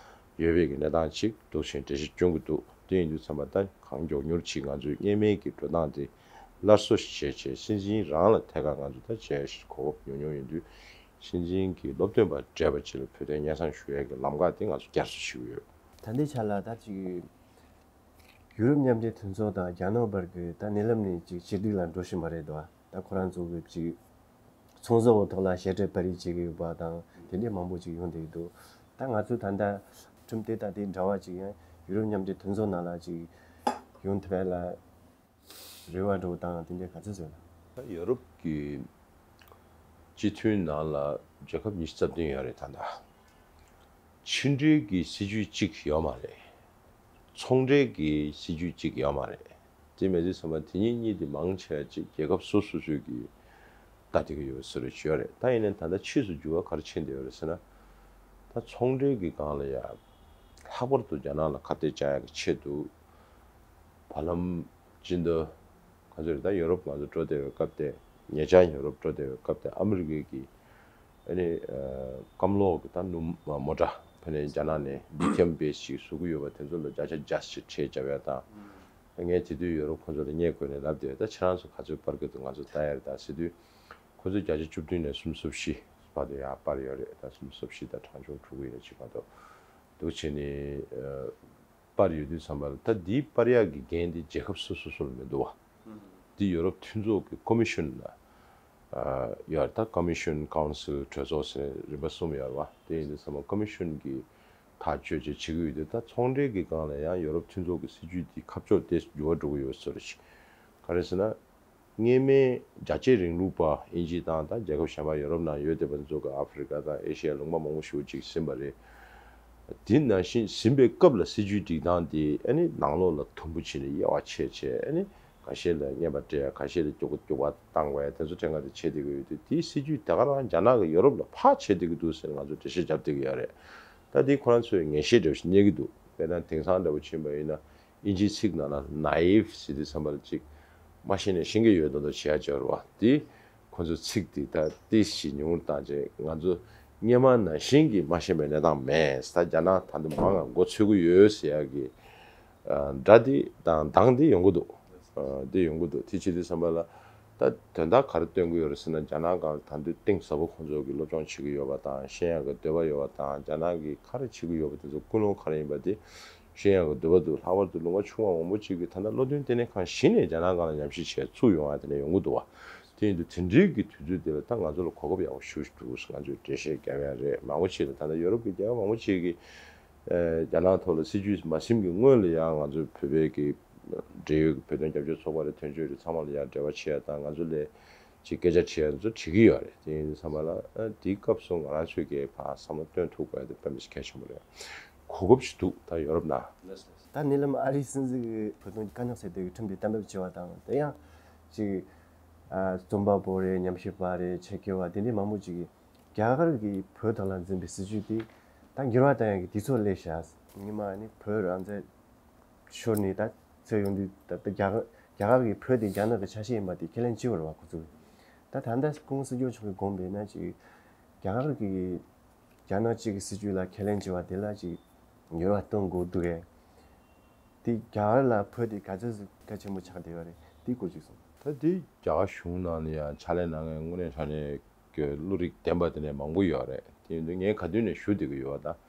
ཡོད་པའི་གི་གནས་སྟངས་ཅིག་འདུག་བཞིན་འགྲེལ་བཤད་སྐྱོན་གྱི་འདུག་དེ་ཡིན་དུས་ཙམ་པ་ད་གང་མགྱོགས་མྱུར་ཅིག་ང་ཚོས་སྔོན་མའི་གི་འགྲོ་སྟངས་དེ་སླར་གསོ་ཞིག་བྱས་བྱས་སྲིད་འཛིན་རང་ལ་ཐད་ཀར་ང་ཚོ་ད་མཇལ་གོ་སྐབས་ཉུང་ཉུང་ཡིན་དུས། སྲིད་འཛིན་གྱི་སློབ་སྟོན་པ་བགྲེས་པ་ཅིག་ལ་བོད་དོན་སྙན་སེང་ཞུ་ཡས་ཀྱི་ལམ་ཁ་དེ་ང་ཚོ་བསྐྱར་གསོ་ཞུ་གི་ཡོད། ད་ལྟའི་ཆ་ལ་ད་ཅིག་ཡུ་རོབ་མཉམ་འབྲེལ་མཐུན་ཚོགས་དང་རྒྱ་ནག་བར་གྱི་ད་གནས་ལམ་ནས་ཅིག་ཕྱིར་སྒྲིག་ལ་འགྲོ་བཞིན་པ་རེད་དོ། ད་ཁོ་རང་ཚོ་གི་ཅིག་ཚོང་ཟོག་གི་ཐོག་ལ་ཞལ་འདེབས་པར་རིས་བྱེད་ཀྱི་ཡོད་པ་དང་དེ་འདྲའི་མང་པོ་ཅིག་ཡོང་བསྡད་ཀྱི་འདུག་ད་ང་ཚོ་ད་ལྟ་ཁྲིམས་དེ་ད་དེ་འདྲ་བ་ཅིག་ཡང་ཡུ་རོབ་མཉམ་འབྲེལ་མཐུན་ཚོགས་ནང་ལ་ཅིག་ཡོང་ཐུབ་ཡ་ལ། རེ་བ་འདྲ་བོ་དང་དེ་འདྲའི་ག་ཚོད་ཟེར་ན། ད་ཡོ་རོབ་ཀྱི་སྤྱི་མཐུན་ནང་ལ་རྒྱལ་ཁབ་ཉི་ཤུ་རྩ་བདུན་ཡོད་རེད། ད་ལྟ་ཕྱི་འབྲེལ་གྱི་སྲིད་ཇུས་གཅིག་ཡོད་མ་རེད། ཚོང་འབྲེལ་གྱི་སྲིད་ཇུས་གཅིག་ཡོད་མ་རེད། དེ་མེད་དུས་ཙམ་པ་དེ་གཉིས་གཉིས་དེ་མང་ཆེ་བ་ཅིག་རྒྱལ་ཁབ་སོ་སོ་སོ་གི་ལྟ་བསྡད་ཀྱི་ཡོད་ཟེར་རེ་བྱས་ཡོད་རེད། ད་ཡིན་ནའི་ད་ལྟ་ཕྱིས་སུ་འགྱུར་བ་ག་རེ་ཕྱིན་བསྡད་ཡོད་རེད་ཟེར་ན། ད་ཚོང་འབྲེལ་གྱི་སྒང་ལ་ཡ་ལྷག་པར་དུ་རྒྱ་ནག་ལ་ཁ་གཏད་བཅག་ཡག་གི་ཆེད་དུ། བར་ལམ་སྤྱི་ཟླ་ག་ཚོད་རེད། ད་ཡོ་རོབ་ང་ཚོ་འགྲོ་བསྡད་པའི་སྐབས་དེ། ཉེ་ཆར་ཡོ་རོབ་འགྲོ་བསྡད་པའི་སྐབས་དེ་ཨ་མི་རི་ཀའི་གི་ཨ་ནི་ཨ་སྐམ་ལོག་གི་ད་སྣུམ་མོ་ཊ་ཕ་ནས་རྒྱ་ནག་ནས་ལི་ཐི་ཡམ་བེ་སི་ཞིག་བཟོ་གི་ཡོད་པ་དེ་ཚོ་ལ་བརྒྱ་ཆ་བརྒྱ་ཞིག་ཁྲལ་བརྒྱབ་ཡ་དང་། ངས་དེ་དུས་ཡོ་རོབ་ཁོ་ཚོ་ལ་བསྙད་བཀོད་ནས་ལབ་བསྡད་ཡོད། ད་ཁྱེད་རང་ཚོ་ག་ཚོད་སྤར་གི་འདུག་ང་ཚོ་ལྟ་ཡ་རེད་ད་ཟེར་དུས། ཁོ་ཚོས་བརྒྱ་ཆ་བཅུ་བདུན་ནས་སུམ་ཅུ་སོ་བཞི་བར་དུ་ཡར་སྤར་ཡོད་རེད། ད་སུམ་ཅུ་སོ་བཞི་དང་གྲངས་ཆུང་དྲུག་ཡིན་ན་ཅིག་མ་གཏོགས། འདུག་བྱས་ནས་ཨ། པར་ཡོད་དུས་ཙམ་པ་ལ་ད་འདིའི་པར་ཡག་གི་འགན་དེ་རྒྱལ་ཁབ་སོ་སོ་སོ་ལ་མི་འདུག་བ། འདི་ཡོ་རོབ་མཐུན་ཚོགས་ཀྱི་ཀོ་མི་ཤོན་ལ་ཡོད་རེད། ད་ཀོ་མི་ཤོན་ཀའུན་སིལ་གྲོས་ཚོགས་ཟེར་རིམ་པ་གསུམ་ཡོད་རེད་བ། དེ་ཡིན་དུས་ཙམ་པ་ཀོ་མི་ཤོན་གྱིས་ཐག་གཅོད་བྱེད་བྱེད་ཀྱི་ཡོད་དུས་ད་ཚོང་འབྲེལ་གྱི་སྒང་ལ་ཡང་ཡོ་རོབ་མཐུན་ཚོགས་ཀྱི་སྲིད་ཇུས་འདི་ཁ་ཕྱོགས་དེ་འགྱུར་བ་འགྲོ་གི་ཡོད་ཟེར་ཞིག་ག་རེ་ཟེར་ན། སྔོན་མའི་རྒྱལ་གཅེས་རིང་ལུགས་པ་དབྱིན་ཇི་དང་ད་རྒྱལ་ཁབ་གཞན་པ་ཡོ་རོབ་ནང་ཡོད་བསྡད་པ་ཚོ་གི་ཨ་ཧྥི་རི་ཀ་དང་ཨེ་ཤི་ཡ་ལུང་པ་མང་པོ་ཞེ་པོ་ཅིག་ཟིན་པ་རེད། དེ་ནང་བཞིན་ཟིན་པའི་སྐབས་ལ་སྲིད་ཇུས་སྒྲིག་སྟངས་དེ་ཨ་ནི་ནང་ལོགས་ལ་དུམ་བུ་བྱས་ནས་དབྱེ་བ་ཕྱེ་བྱས་ཨ་ནི་ཁ་ཤས་ལ་རྔན་པ་སྤྲད་ཡ་ཁ་ཤས་ལ་སྐྱུག་པ་སྐྱུག་པ་བཏང་བ་ཡ་དེ་ཚོ་ཕྲན་ཁ་དེ་བྱེད་བསྡད་ཀྱི་ཡོད་དུས་དེའི་སྲིད་ཇུས་དེ་ག་རང་རྒྱ་ནག་གིས་ཡོ་རོབ་ལ་ཕར་བྱེད་བསྡད་ཀྱི་འདུག་ཟེར་ང་ཚོ་འགྲེལ་བཤད་བརྒྱབ་བསྡད་ཀྱི་ཡོད་རེད། ད་དེ་ཁོ་རང་ཚོས་ངེས་ཤེས་འདྲ་བོ་ཞིག་རྙེད་ཀྱི་འདུག་དཔེར་ན་དེང་སང་འདྲ་བོ་ཕྱིན་པ་ཡིན་ན། དབྱིན་ཇིའི་ཚིག་ནང་ལ་naive ཟེར་དུས་ཙམ་པ་ལ་ཅིག་མ་ཤེས་ནས་ཤེས་ཀྱི་ཡོད་མདོག་མདོག་བྱེད་ཡ་ཅིག་ཡོད་རེད་བ། དེ་ཁོ་ཚོའི་ཚིག་དེ་ད་ཏོག་ཙམ་ཉུང་རུ་བཏང་བྱས་ང་ཚོ་སྔོན་མ་ནང་བཞིན་གྱི་མ་ཤེས་པའི་གནས་སྟངས་མེད། ད་རྒྱ་ནག་ད་དུང་མང་ང་མགོ་ཚོད་ཀྱི་ཡོད་ཟེར་ཡ་གི་སྒྲ་དེ་དང་གདངས་དེ་ཡོང་གི་འདུག་དེ་ཡོང་གི་འདུག་དེ་བྱེད་དུས་ཙམ་པ་ལ་ད་དོན་དག་ག་རེ་སྟོན་གྱི་ཡོད་རེད་ཟེར་ན། རྒྱ་ནག་སྒང་ལ་ད་དུང་གཏིང་ཟབ་པོ་ཁོ་ཚོ་གི་སློབ་སྦྱོང་བྱེད་ཀྱི་ཡོད་པ་དང་ཤེས་ཡ་གི་འདོད་པ་ཡོད་པ་དང་རྒྱ་ནག་གིས་ག་རེ་བྱེད་ཀྱི་ཡོད་པ་དེ་ཚོ་ཀུན་སློང་ག་རེ་ཡིན་པ་དེ། ཤེས་ཡག་གི་འདོད་པ་འདུག་ལྷག་པར་དུ་ལུང་པ་ཆུང་བ་མང་པོ་ཅིག་གིས་ད་ལྟ་བློ་མཐུན་ལྟེ་གནས་ཁང་གཞི་ནས་རྒྱ་ནག་སྒང་ལ་ཉམས་ཞིབ་བྱས་བཙུགས་ཡོང་བ་དེ་འདྲ་ཡོང་གི་འདུག་བ། དེ་ཡིན་དུས་དེ་འདྲའི་གི་དུས་ཚོད་དེ་ལ་ད་ང་ཚོ་ལ་གོ་སྐབས་ཡག་པོ་ཞེ་པོ་ཅིག་འདུག་ང་ཚོས་འགྲེལ་བཤད་རྒྱབ་ཡ་རེད། མང་པོ་ཅིག་ལ་ད་ལྟ་ཡོ་རོབ་ཀྱི་རྒྱལ་ཁབ་མང་པོ་ཅིག་གིས་ཨ་རྒྱ་ནག་ཐོག་ལ་སྲིད་ཇུས་མ་ཟིན་གྱི་སྔོན་ལ་ཡང་ང་ཚོའི་བོད་པའི་གི་འབྲེལ་ཡོད་ཀྱི་བོད་དོན་རྒྱབ་སྐྱོར་ཚོགས་པ་རེད། དོན་གཅོད་རེད། ཚང་མ་ལ་ཡང་འབྲེལ་བ་བྱེད་ཡ་དང་ང་ཚོ་ལ་ཅིག་སྐད་ཆ་དྲི་ཡ་ཚོ་དྲི་གི་ཡོད་རེད། དེ་ཡིན་དུས་ཙམ་པ་ལ་ཨ་དེའི་སྐབས་སུ་ང་རང་ཚོས་ཀྱི་ཕར་བསམ་བློ་བཏོན་ཐུབ་དགོས་ཡ་དེ་དཔེ་མི་སྲིད་གལ་ཆེན་པོ་རེད། གོ་སྐབས་ཤིག་འདུག་ད་ཡོ་རོབ་ནང་། ད་ནི་ལམ་ཨ་རིའི་སྲིད་འཛིན་གྱིས་བོད་དོན་གྱི་དཀའ་རྙོག་སེལ་ཐབས་ཀྱི་ཁྲིམས་དེ་གཏན་འབེབས་བྱས་པ་དང་དེ་ཡང་ཅིག་ཨ་རྩོམ་པ་པོ་རེད། ཉམས་ཞིབ་པ་རེད། ཆེད་མཁས་པ་དེ་འདྲའི་མང་པོ་ཅིག་གིས་རྒྱ་གར་གྱིས་བོད་ཐོག་ལ་འཛིན་པའི་སྲིད་བྱུས་དེ་ད་འགྱུར་བ་གཏོང་ཡག་གི་དུས་ཚོད་སླེབས་ཤག་ཉི་མ་ནི་བོད་རང་བཙན་ཤོར་ནས་ད་ཚོད་ཡོང་དུས་ད་ལྟ་རྒྱ་གར་རྒྱ་གར་གྱིས་བོད་དེ་རྒྱ་ནག་གི་ཆ་ཤས་ཡིན་པ་དེ་ཁས་ལེན་བྱེད་དགོས་རེད་བ། ཁོ་ཚོས་ ད་ད་ལྟ་སྐུ་ངོ་སྲིད་སྐྱོང་མཆོག་གིས་དགོངས་པ་ཡིན་ན་ཅིག་རྒྱ་གར་གྱི་རྒྱ་ནག་གཅིག་གི་སྲིད་བྱུས་ལ་ཁས་ལེན་བྱས་པ་དེ་ལ་ཅིག་འགྱུར་བ་གཏོང་དགོས་འདུག་གས། དེ་རྒྱ་གར་ལ་བོད་དེ་ག་ཚོད་ཟིག་གལ་ཆེན་པོ་ཆགས་བསྡད་ཡོད་རེད། དེའི་སྐོར་ཅིག་གསུངས། ད་དེ་རྒྱ་གར་གཞུང་ནང་ལ་ཡང་ཕྱག་ལས་གནང་མཁན་དངོས་གནས་དྲང་གནས་ཀྱི་བློ་རིག་ལྡན་པ་དེ་འདྲ་མང་པོ་ཡོད་རེད། དེ་ཡིན་དུས་ངས་ག་དུས་ནས་ཞུ་བསྡད་ཀྱི་ཡོད་པ་དང་།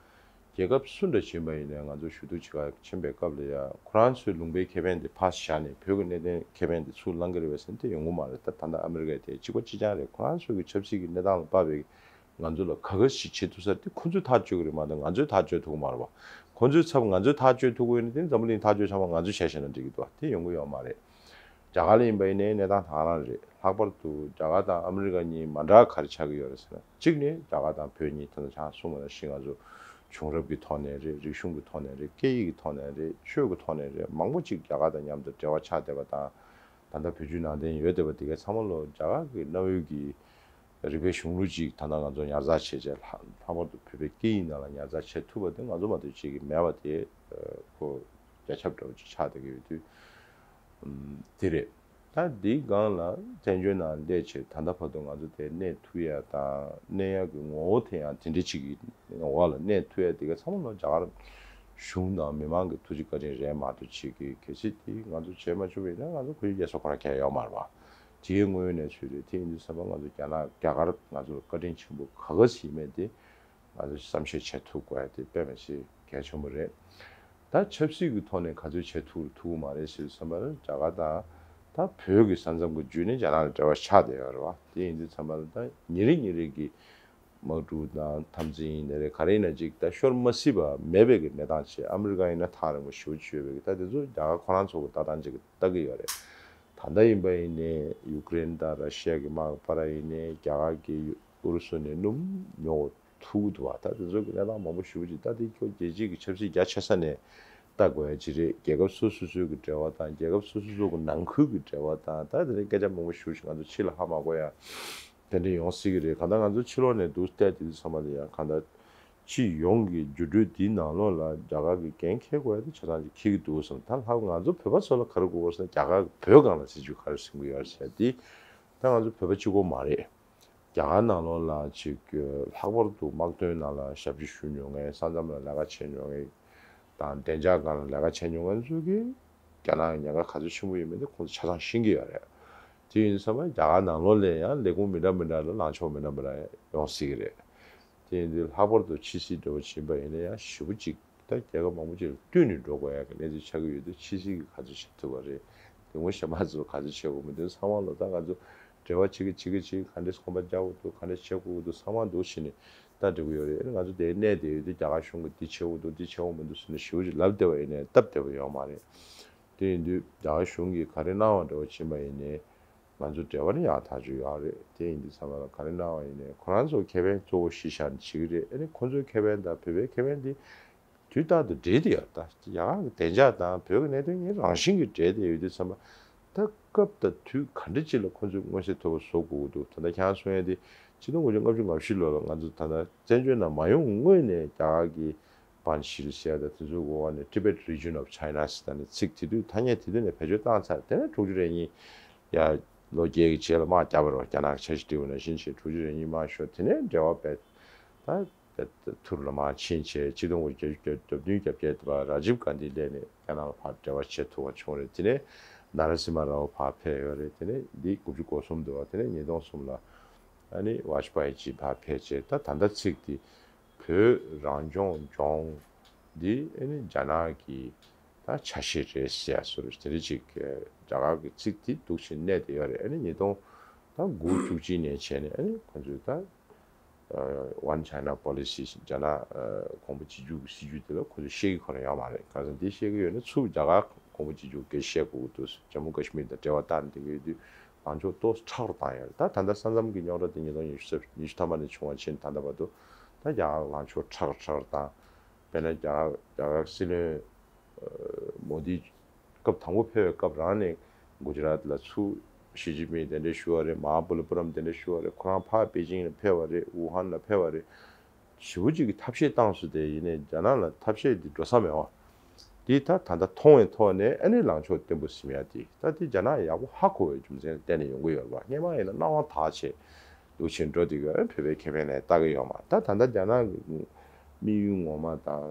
རྒྱལ་ཁབ་སུ་འདྲ་ཕྱིན་པ་ཡིན་ནའི་ང་ཚོ་ཞུ་གཏུག་བྱེད་ག་ཕྱིན་པའི་སྐབས་ལ་ཡང་ཁོ་རང་ཚོའི་ལུང་པའི་ཁེ་ཕན་དེ་ཕར་བཞག་ནས་བོད་ཀྱི་གནད་དོན་ཁེ་ཕན་དེ་ཚུར་བླང་གི་རེད་པས་ཟེར་ན་དེ་ཡོང་གི་མ་རེད། ད་ད་ལྟ་ཨ་མི་རི་ཀ་དེ་གཅིག་པ་གཅིག་རྐྱང་རེད། ཁོ་རང་ཚོ་གི་ཆབ་སྲིད་ཀྱི་གནས་སྟངས་ལ་དཔག་པའི་ང་ཚོ་ལ་ག་ག་ཞིག་བྱེད་ཐུབ་ས་དེ་ཁོ་ཚོས་ཐག་གཅོད་ཀྱི་རེད་མ་གཏོགས་ང་ཚོས་ཐག་གཅོད་ཐུབ་ཀྱི་མ་རེད་པ། ཁོ་ཚོའི་ཚབ་ང་ཚོས་ཐག་གཅོད་ཐུབ་ཀྱི་ཡོད་ན་དེ་འཛམ་བུ་གླིང་ཐག་གཅོད་ཚང་མ་ང་ཚོས་བྱས་བཞག་ན་འགྲིག་གི་འདུག་པ། དེ་ཡོང་གི་ཡོད་མ་རེད། རྒྱ་གར་ལ་ཡིན་པ་ཡིན་ནའི་གནས་སྟངས་ད་ག་རང་རེད། ལྷག་པར་དུ་རྒྱ་གར་དང་ཨ་མི་རི་ཀ་གཉིས་མ་འདྲ་ག་རེ་ཆགས་ཀྱི་ཡོད་རེད་ཟེར་ན། གཅིག་ནི་རྒྱ་གར་དང་བོད་གཉིས་ད་ལྟ་ཆང་གསུངས་པ་ནང་བཞིན་ང་ཚོ་བྱུང་རབས་ཀྱི་ཐོག་ནས་རེད། རིག་གཞུང་གི་ཐོག་ནས་རེད། སྐད་ཡིག་གི་ཐོག་ནས་རེད། ཆོས་ཀྱི་ཐོག་ནས་རེད། མང་པོ་ཅིག་རྒྱ་གར་དང་མཉམ་དུ་འབྲེལ་བ་ཆགས་བསྡད་པ་དང་། ད་ལྟ་བོད་བརྒྱུད་ནང་བསྟན་ཡོད་བསྡད་པ་དེ་གའི་ཚང་མ་ལོ་རྒྱ་གར་གྱི་གནའ་བོའི་གི་རིག་པའི་གཞུང་ལུགས་ཅིག་ད་ལྟ་ང་ཚོ་ཉར་ཚགས་བྱས་བྱས་ལྷག་ལྷག་པར་དུ་བོད་པའི་སྐད་ཡིག་ནང་ལ་ཉར་ཚགས་བྱེད་ཐུབ་པ་དེ་ང་ཚོ་མ་གཏོགས་ཅིག་གི་མེད་པ་དེ་ཁོ་རྒྱ་ཁྱབ་འདྲ་བོ་ཅིག་ཆགས་བསྡད་ཀྱི་ཡོད་དུས། ཨམ། དེ་རེད། ད་འདིའི་སྒང་ལ་བཙན་བྱོལ་ནང་སླེབས་བྱས་ད་ལྟ་བར་དུ་ང་ཚོ་དེ་གནས་ཐུབ་ཡ་དང་གནས་ཡ་གི་ངོ་བོ་དེ་ཡང་དེ་འདྲ་ཅིག་གི་ངོ་བོ་ལ་གནས་ཐུབ་ཡ་དེ་ག་ཚང་མ་ལོ་རྒྱ་གར་གཞུང་དང་མི་མང་གི་ཐུགས་རྗེ་བཀའ་དྲིན་རེད་མ་གཏོགས་ཅིག་གི་གལ་སྲིད་དེ་ང་ཚོ་བྱས་མ་བཅུག་པ་ཡིན་ན་ང་ཚོ་ཁོའི་རྒྱལ་ས་ཁོ་རང་གང་ཡང་ཡོད་མ་རེད་པ། དེའི་དངོས་ཡོད་གནས་ཚུལ་རེད། དེ་ཡིན་དུས་ཙམ་པ་ང་ཚོ་རྒྱ་ནག་རྒྱ་གར་ང་ཚོ་ལ་བཀའ་དྲིན་ཆེན་པོ་ག་ག་ཟིག་ཡིན་མེད་དེ། ང་ཚོས་བསམ་ཤེས་བྱེད་ཐུབ་དགོས་ཡ་དེ་དཔེ་མི་སྲིད་གལ་ཆེན་པོ་རེད། ད་ཆབ་སྲིད་ཀྱི་ཐོག་ནས་ག་ཚོད་བྱེད་ཐུབ་ཐུབ་ཀྱི་མ་རེད་ཟེར་དུས་ཙམ་པ་ལ་རྒྱ་གར་དང་ད་བོད་ཀྱི་ས་མཚམས་ཀྱི་བརྒྱུད་ནས་རྒྱ་ནག་ལ་འབྲེལ་བ་ཆགས་བསྡད་ཡོད་རེད་པ། དེ་ཡིན་དུས་ཙམ་པ་ལ་ད་ཉིན་རེ་ཉིན་རེ་གི་དམག་འཁྲུག་དང་འཐབ་འཛིང་ཡིན་ནའི་རེད། ག་རེ་ཡིན་ན་ཅིག་ད་ཤོར་མ་སྲིད་པ་མེད་པའི་གི་གནས་སྟངས་བྱས། ཨ་མི་རི་ཀ་ཡིན་ན་ཐག་རིང་པོ་ཞེ་པོ་ཅིག་ཡོད་པའི་གི་ད་དེ་ཚོ་རྒྱ་གར་ཁོ་རང་ཚོ་གི་ལྟ་སྟངས་ཅིག་གི་ལྟ་གི་ཡོད་རེད། ད་ལྟ་ཡིན་པ་ཡིན་ནའི་ཡུཀ་རེན་དང་ར་ཤི་ཡ་གི་དམག་བར་ཡིན་ནའི་རྒྱ་གར་གི་ཨུ་རུ་སུ་ནས་སྣུམ་ཉོ་ཐུབ་ཀྱི་འདུག་བ། ད་དེ་ཚོ་གི་གནས་སྟངས་མང་པོ་ཞེ་པོ་ཅིག་ད་དེ་ཁྱོད་རྒྱལ་སྤྱི་གི་ཆབ་སྲིད་རྒྱ་ཆེ་ས་ནས་ལྟ་དགོས་ཡ་ཅིག་རེད། རྒྱལ་ཁབ་སོ་སོ་སོའི་གི་འབྲེལ་བ་དང་རྒྱལ་ཁབ་སོ་སོ་སོ་གི་ནང་ཁུལ་གི་འབྲེལ་བ་དང་ད་དེ་འདྲའི་སྐད་ཆ་མང་པོ་ཞེ་པོ་ཅིག་ང་ཚོ་ཕྱི་ལ་ཧ་མ་གོ་ཡ་དེ་འདྲ་ཡོང་སྲིད་གི་རེད། གང་ལྟར་ང་ཚོ་ཕྱི་ལོགས་ནས་འདུག་བལྟས་དེ་དུས་ཙམ་པ་ལ་ཡང་གང་ལྟར་སྤྱི་ཡོངས་ཀྱི་འགྱུར་འགྲོས་འདིའི་ནང་ལོགས་ལ་རྒྱ་གར་གི་འགན་འཁྱེར་དགོས་ཡ་དེ་ཆ་ཚང་ཅིག་འཁྱེར་གི་འདུག་བསམ། ད་ལྷག་ང་ཚོ་བོད་པ་ཚོ་ལ་ག་རེ་དགོས་ཟེར་ན་རྒྱ་གར་བོད་སྒང་ལ་སྲིད་ཇུས་ག་རེ་འཛིན་གི་ཡོད་རེད་ཟེར་ཡ་དེ། ད་ང་ཚོ་བོད་པ་གཅིག་པོ་མ་རེད། རྒྱ་གར་ནང་ལོགས་ལ་ཅིག་ལྷག་པར་དུ་དམག་དོན་ནང་ལ་ཞབས་ཕྱི་ཞུ་མྱོང་མཁན། ས་མཚམས་ལ་ལས་ཀ་བྱེད་མྱོང་མཁན་དང་བདེ་འཇགས་སྒང་ལ་ལས་ཀ་བྱེད་མྱོང་མཁན་ཚོ་གིས་རྒྱ་ནག་གི་ཉེན་ཁ་ག་ཚོད་ཆེན་པོ་ཡོད་མེད་དེ་ཁོང་ཚོ་ཆ་ཚང་ཤེས་ཀྱི་ཡོད་རེད། དེ་ཡིན་ཙང་རྒྱ་གར་ནང་ལོགས་ལ་ཡང་ལས་ཁུངས་མི་འདྲ་མི་འདྲ་ལ་ལངས་ཕྱོགས་མི་འདྲ་མི་འདྲ་ཡོང་སྲིད་ཀྱི་རེད། དེ་ཡིན་དུས་ལྷག་པར་དུ་ཕྱི་སྲིད་འདྲ་བོ་ཕྱིན་པ་ཡིན་ན་ཡང་ཞེ་པོ་ཅིག་ད་རྒྱལ་ཁབ་མང་པོ་ཅིག་ལ་བསྟུན་ནས་འགྲོ་དགོས་ཡག་གི་གནས་ཚུལ་ཆགས་ཀྱི་ཡོད་དུས་ཕྱི་སྲིད་ཀྱིས་ག་ཚོད་བྱེད་ཐུབ་པ་རེད། དེ་སྔོན་གཞན་པ་ཚོས་ག་ཚོད་བྱེད་དགོས་མིན་དེ་ཚང་མ་ལོ་ད་ང་ཚོ་འབྲེལ་བ་བྱེད་ཀྱི་བྱེད་ཀྱི་བྱེད་ཀྱི་ག་འདྲས་གོམ་པ་རྒྱག་དགོས་འདུག་ག་འདྲས་བྱེད་དགོས་འདུག་ཚང་མ་འདུག་བྱས་ནས་ད་འགྲིག་གི་ཡོད་རེད། ང་ཚོ་དེའི་གནས་དེ་ཡོད་དུས་རྒྱ་གར་གཞུང་གིས་འདི་བྱེད་དགོས་འདུག་འདི་བྱེད་དགོས་མི་འདུག་ཟེར་ནས་ཞེ་པོ་ཅིག་ལབ་བསྡད་པ་ཡིན་ནའི་སྟབས་བདེ་པོ་ཡོད་མ་རེད། དེ་ཡིན་དུས་རྒྱ་གར་གཞུང་གིས་ག་རེ་གནང་བ་འདྲ་བོ་ཕྱིན་པ་ཡིན་ནའི་ང་ཚོ་འབྲེལ་བ་ནི་ཡག་ཐག་ཆོད་ཡོད་རེད། དེ་ཡིན་དུས་ཚང་མ་ལ་ག་རེ་གནང་བ་ཡིན་ནའི་ཁོ་རང་ཚོ་ཁེ་ཕན་གཙོ་བོ་གཞི་བཞག་ནས་བྱེད་ཀྱི་རེད། ཨ་ནི་ཁོ་ཚོའི་ཁེ་ཕན་དང་བོད་པའི་ཁེ་ཕན་དེ་དུས་རྟག་ཏུ་འབྲེལ་ཏེ་ཡོད། ད་རྒྱ་གར་གྱི་བདེ་འཇགས་དང་བོད་ཀྱི་གནད་དོན་གཉིས་རང་བཞིན་གྱིས་འབྲེལ་ཏེ་ཡོད་དུས་ཙམ་པ། ད་སྐབས་དང་དུས་ག་འདྲ་ཅིག་ལ་ཁོ་ཚོས་མངོན་གསལ་དོད་པོ་བཟོ་དགོས་ཀྱི་འདུག་ད་ལྟ་ཁྱེད་རང་གསུང་ཡ་དེ་ཆིག་སྟོང་དགུ་བརྒྱ་ལྔ་བཅུ་ང་བཞི་ལོ་ལ་ང་ཚོ་ད་ལྟ་བཙན་བྱོལ་ནང་མ་ཡོང་སྔོན་ནས་རྒྱ་གར་གྱི་པན་ཤིལ་ཟེར་ཡ་དང་དེ་ཚོའི་འོག་ནས་Tibet Region of China ཟེར་ད་ནི་ཚིག་དེ་དུས་ཐ་སྙད་དེ་དུས་ནས་བེད་སྤྱོད་བཏང་ཚར། དེ་ནས་དྲུག་ཅུ་རེ་གཉིས་ཡ་ལོ་བརྒྱད་ཀྱི་རྗེས་ལ་དམག་བརྒྱབ་པ་རེད་བ། རྒྱ་ནག་གི་འཆར་གཞི་སྒྲིག་པ་ནང་བཞིན་བྱས་དྲུག་ཅུ་རེ་གཉིས་དམག་ཤོར། དེ་ནས་འབྲེལ་བ་བེད་ད། ཐུར་ལ་མར་ཕྱིན་བྱས་ཆིག་སྟོང་དགུ་བརྒྱ་བརྒྱད་ཅུ་གྱ་བདུན་གྱ་བརྒྱད་དུ་བ་ར་ཇིབ་གྷན་དྷི་སླེབས་ནས་རྒྱ་ནག་ལ་ཕར་འབྲེལ་བ་བྱེད་ཐུབ་པ་བྱུང་རེད། དེ་ནས་ན་ར་སི་མ་རའོ་ཕར་ཕེབས་ཡོད་རེད། དེ་ནས་འདི་དགུ་བཅུ་གོ་གསུམ་དུ་བ་དེ་ནས་ཉིས་སྟོང་གསུམ་ལ་ཨ་ནི་ཝ་ཇ་པ་ཡི་ཅིག་ཕར་ཕེབས་བྱས། ད་ད་ལྟ་ཚིག་འདི་བོད་རང་སྐྱོང་ལྗོངས་འདི་ཨ་ནི་རྒྱ་ནག་གི་ད་ཆ་ཤས་རེད་ཟེར་ཡ་བཟོ་འདྲ་དེ་འདྲ་ཅིག་རྒྱ་གར་གྱི་ཚིག་འདི་འདུག་བཞིན་གནས་བསྡད་ཡོད་རེད། ཨ་ནི་ཉིས་སྟོང་ད་དགུ་བཅུ་གཅིག་ནས་བྱས་ནས་ཨ་ནི་ཁོང་ཚོས་ད། One China Policy རྒྱ་ནག་གོང་བུ་གཅིག་གྱུར་གྱི་སྲིད་ཇུས་དེ་ལ་ཁོ་ཚོས་བཤད་ཀྱི་ཁོ་རང་ཡོད་མ་རེད། གང་ཟེར་འདི་བཤད་ཀྱི་ཡོད་ན་ཚུར་རྒྱ་གར་གོང་བུ་གཅིག་གྱུར་སྐད་བཤད་དགོས་ཀྱི་འདུག་ཇམ་མུ་ཀ་ཤི་མིར་དང་འབྲེལ་བ་བཏང་བསྡད་ཀྱི་ཡོད་དུས་ལངས་ཕྱོགས་ཏོག་ཙམ་མཁྲེགས་པོ་བཏང་ཡོད་རེད། ད་ད་ལྟ་ས་མཚམས་ཀྱི་རྙོག་དྲ་དེ་ཉིས་སྟོང་ཉི་ཤུ་ཉི་ཤུ་ཐམ་པ་ནས་བྱུང་བ་ཕྱིན་ད་ལྟ་བར་དུ་ད་རྒྱ་གར་ལངས་ཕྱོགས་མཁྲེགས་པོ་མཁྲེགས་པོ་བཏང་། དཔེར་ན་རྒྱ་གར་རྒྱ་གར་སྲིད་བློན་མོ་དི་སྐབས་དང་པོ་ཕེབས་པའི་སྐབས་རང་ནས་གུ་ཇི་རཱཏ་ལ་ཚུར་ཞི་ཅིན་ཕིང་དེ་འདྲ་ཞུ་བ་རེད། མ་ཧཱ་བོ་ལི་པུ་རམ་དེ་འདྲ་ཞུ་བ་རེད། ཁོ་རང་ཕར་པེ་ཅིང་ལ་ཕེབས་པ་རེད། ཝུ་ཧན་ལ་ཕེབས་པ་རེད། ཞེ་པོ་ཅིག་གི་ཐབས་ཤེས་བཏང་སོང་། དེ་ཡིན་ནའི་རྒྱ་ནག་ལ་ཐབས་ཤེས་འདི་འགྲོ་ས་མེད་པ། འདི་ད་ད་ལྟ་མཐོང་བའི་ཐོག་ནས་ཨ་ནི་ལངས་ཕྱོགས་བརྟན་པོ་ཟིན་ཡ་དེ་ད་དེ་རྒྱ་ནག་ཡག་པོ་ཧ་གོ་བའི་རྒྱུ་མཚན་ལ་བརྟེན་ནས་ཡོང་གི་ཡོད་རེད་བ། སྔན་མ་ཡིན་ན་སྣང་བ་དག་བྱས་འདུག་བྱས་འགྲོ་དུས་ཀྱི་བོད་པའི་ཁེ་ཕན་ལ་ལྟ་གི་ཡོད་མ་རེད། ད་ད་ལྟ་རྒྱ་ནག་གི་དམིགས་ཡུལ་ངོ་མ་དང་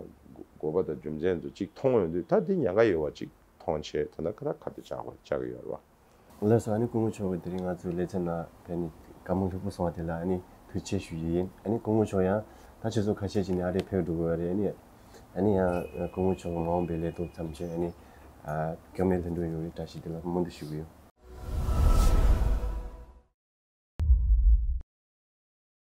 དགོས་པ་དང་རྒྱུ་མཚན་ཚོ་གཅིག་མཐོང་ཡོང་དུས་ད་དེ་ཉེན་ཁ་ཡོད་པ་གཅིག་མཐོང་བྱས་ད་ལྟ་ཁ་ད་ཁ་གཏད་བཅག་དགོས་བཅག་གི་ཡོད་རེད་བ། ལགས་སོ། ཨ་ནི་སྐུ་ངོ་མཆོག་གིས་དེ་རིང་ང་ཚོའི་ལེ་ཚན་ནང་ཕེབས་ནས་བཀའ་མོལ་ལྷུག་པོ་གསུངས་པ་དེ་ལ་ཨ་ནི་ཐུགས་རྗེ་ཆེ་ཞུ་ཡི་ཡིན། ཨ་ནི་སྐུ་ངོ་མཆོག་ཡང་ད་ཆུ་ཚོད་ཁ་ཤས་ཅིག་ནས་ཨ་རིར་ཕེབས་འགྲོ་དགོས་པ་རེད། ཨ་ནི་ཨ་ནི་ཡང་སྐུ་ངོ་མཆོག་གི་མ་འོངས་པའི་ལས་ཐོག་ཐམས་ཅད་ཨ་ནི་ཨ་སྐྱོན་མེད་ལྷུན་གྲུབ་ཡོང་བའི་བཀྲ་ཤིས་བདེ་ལེགས་སྨོན་འདུན་ཞུ་གི་ཡོད།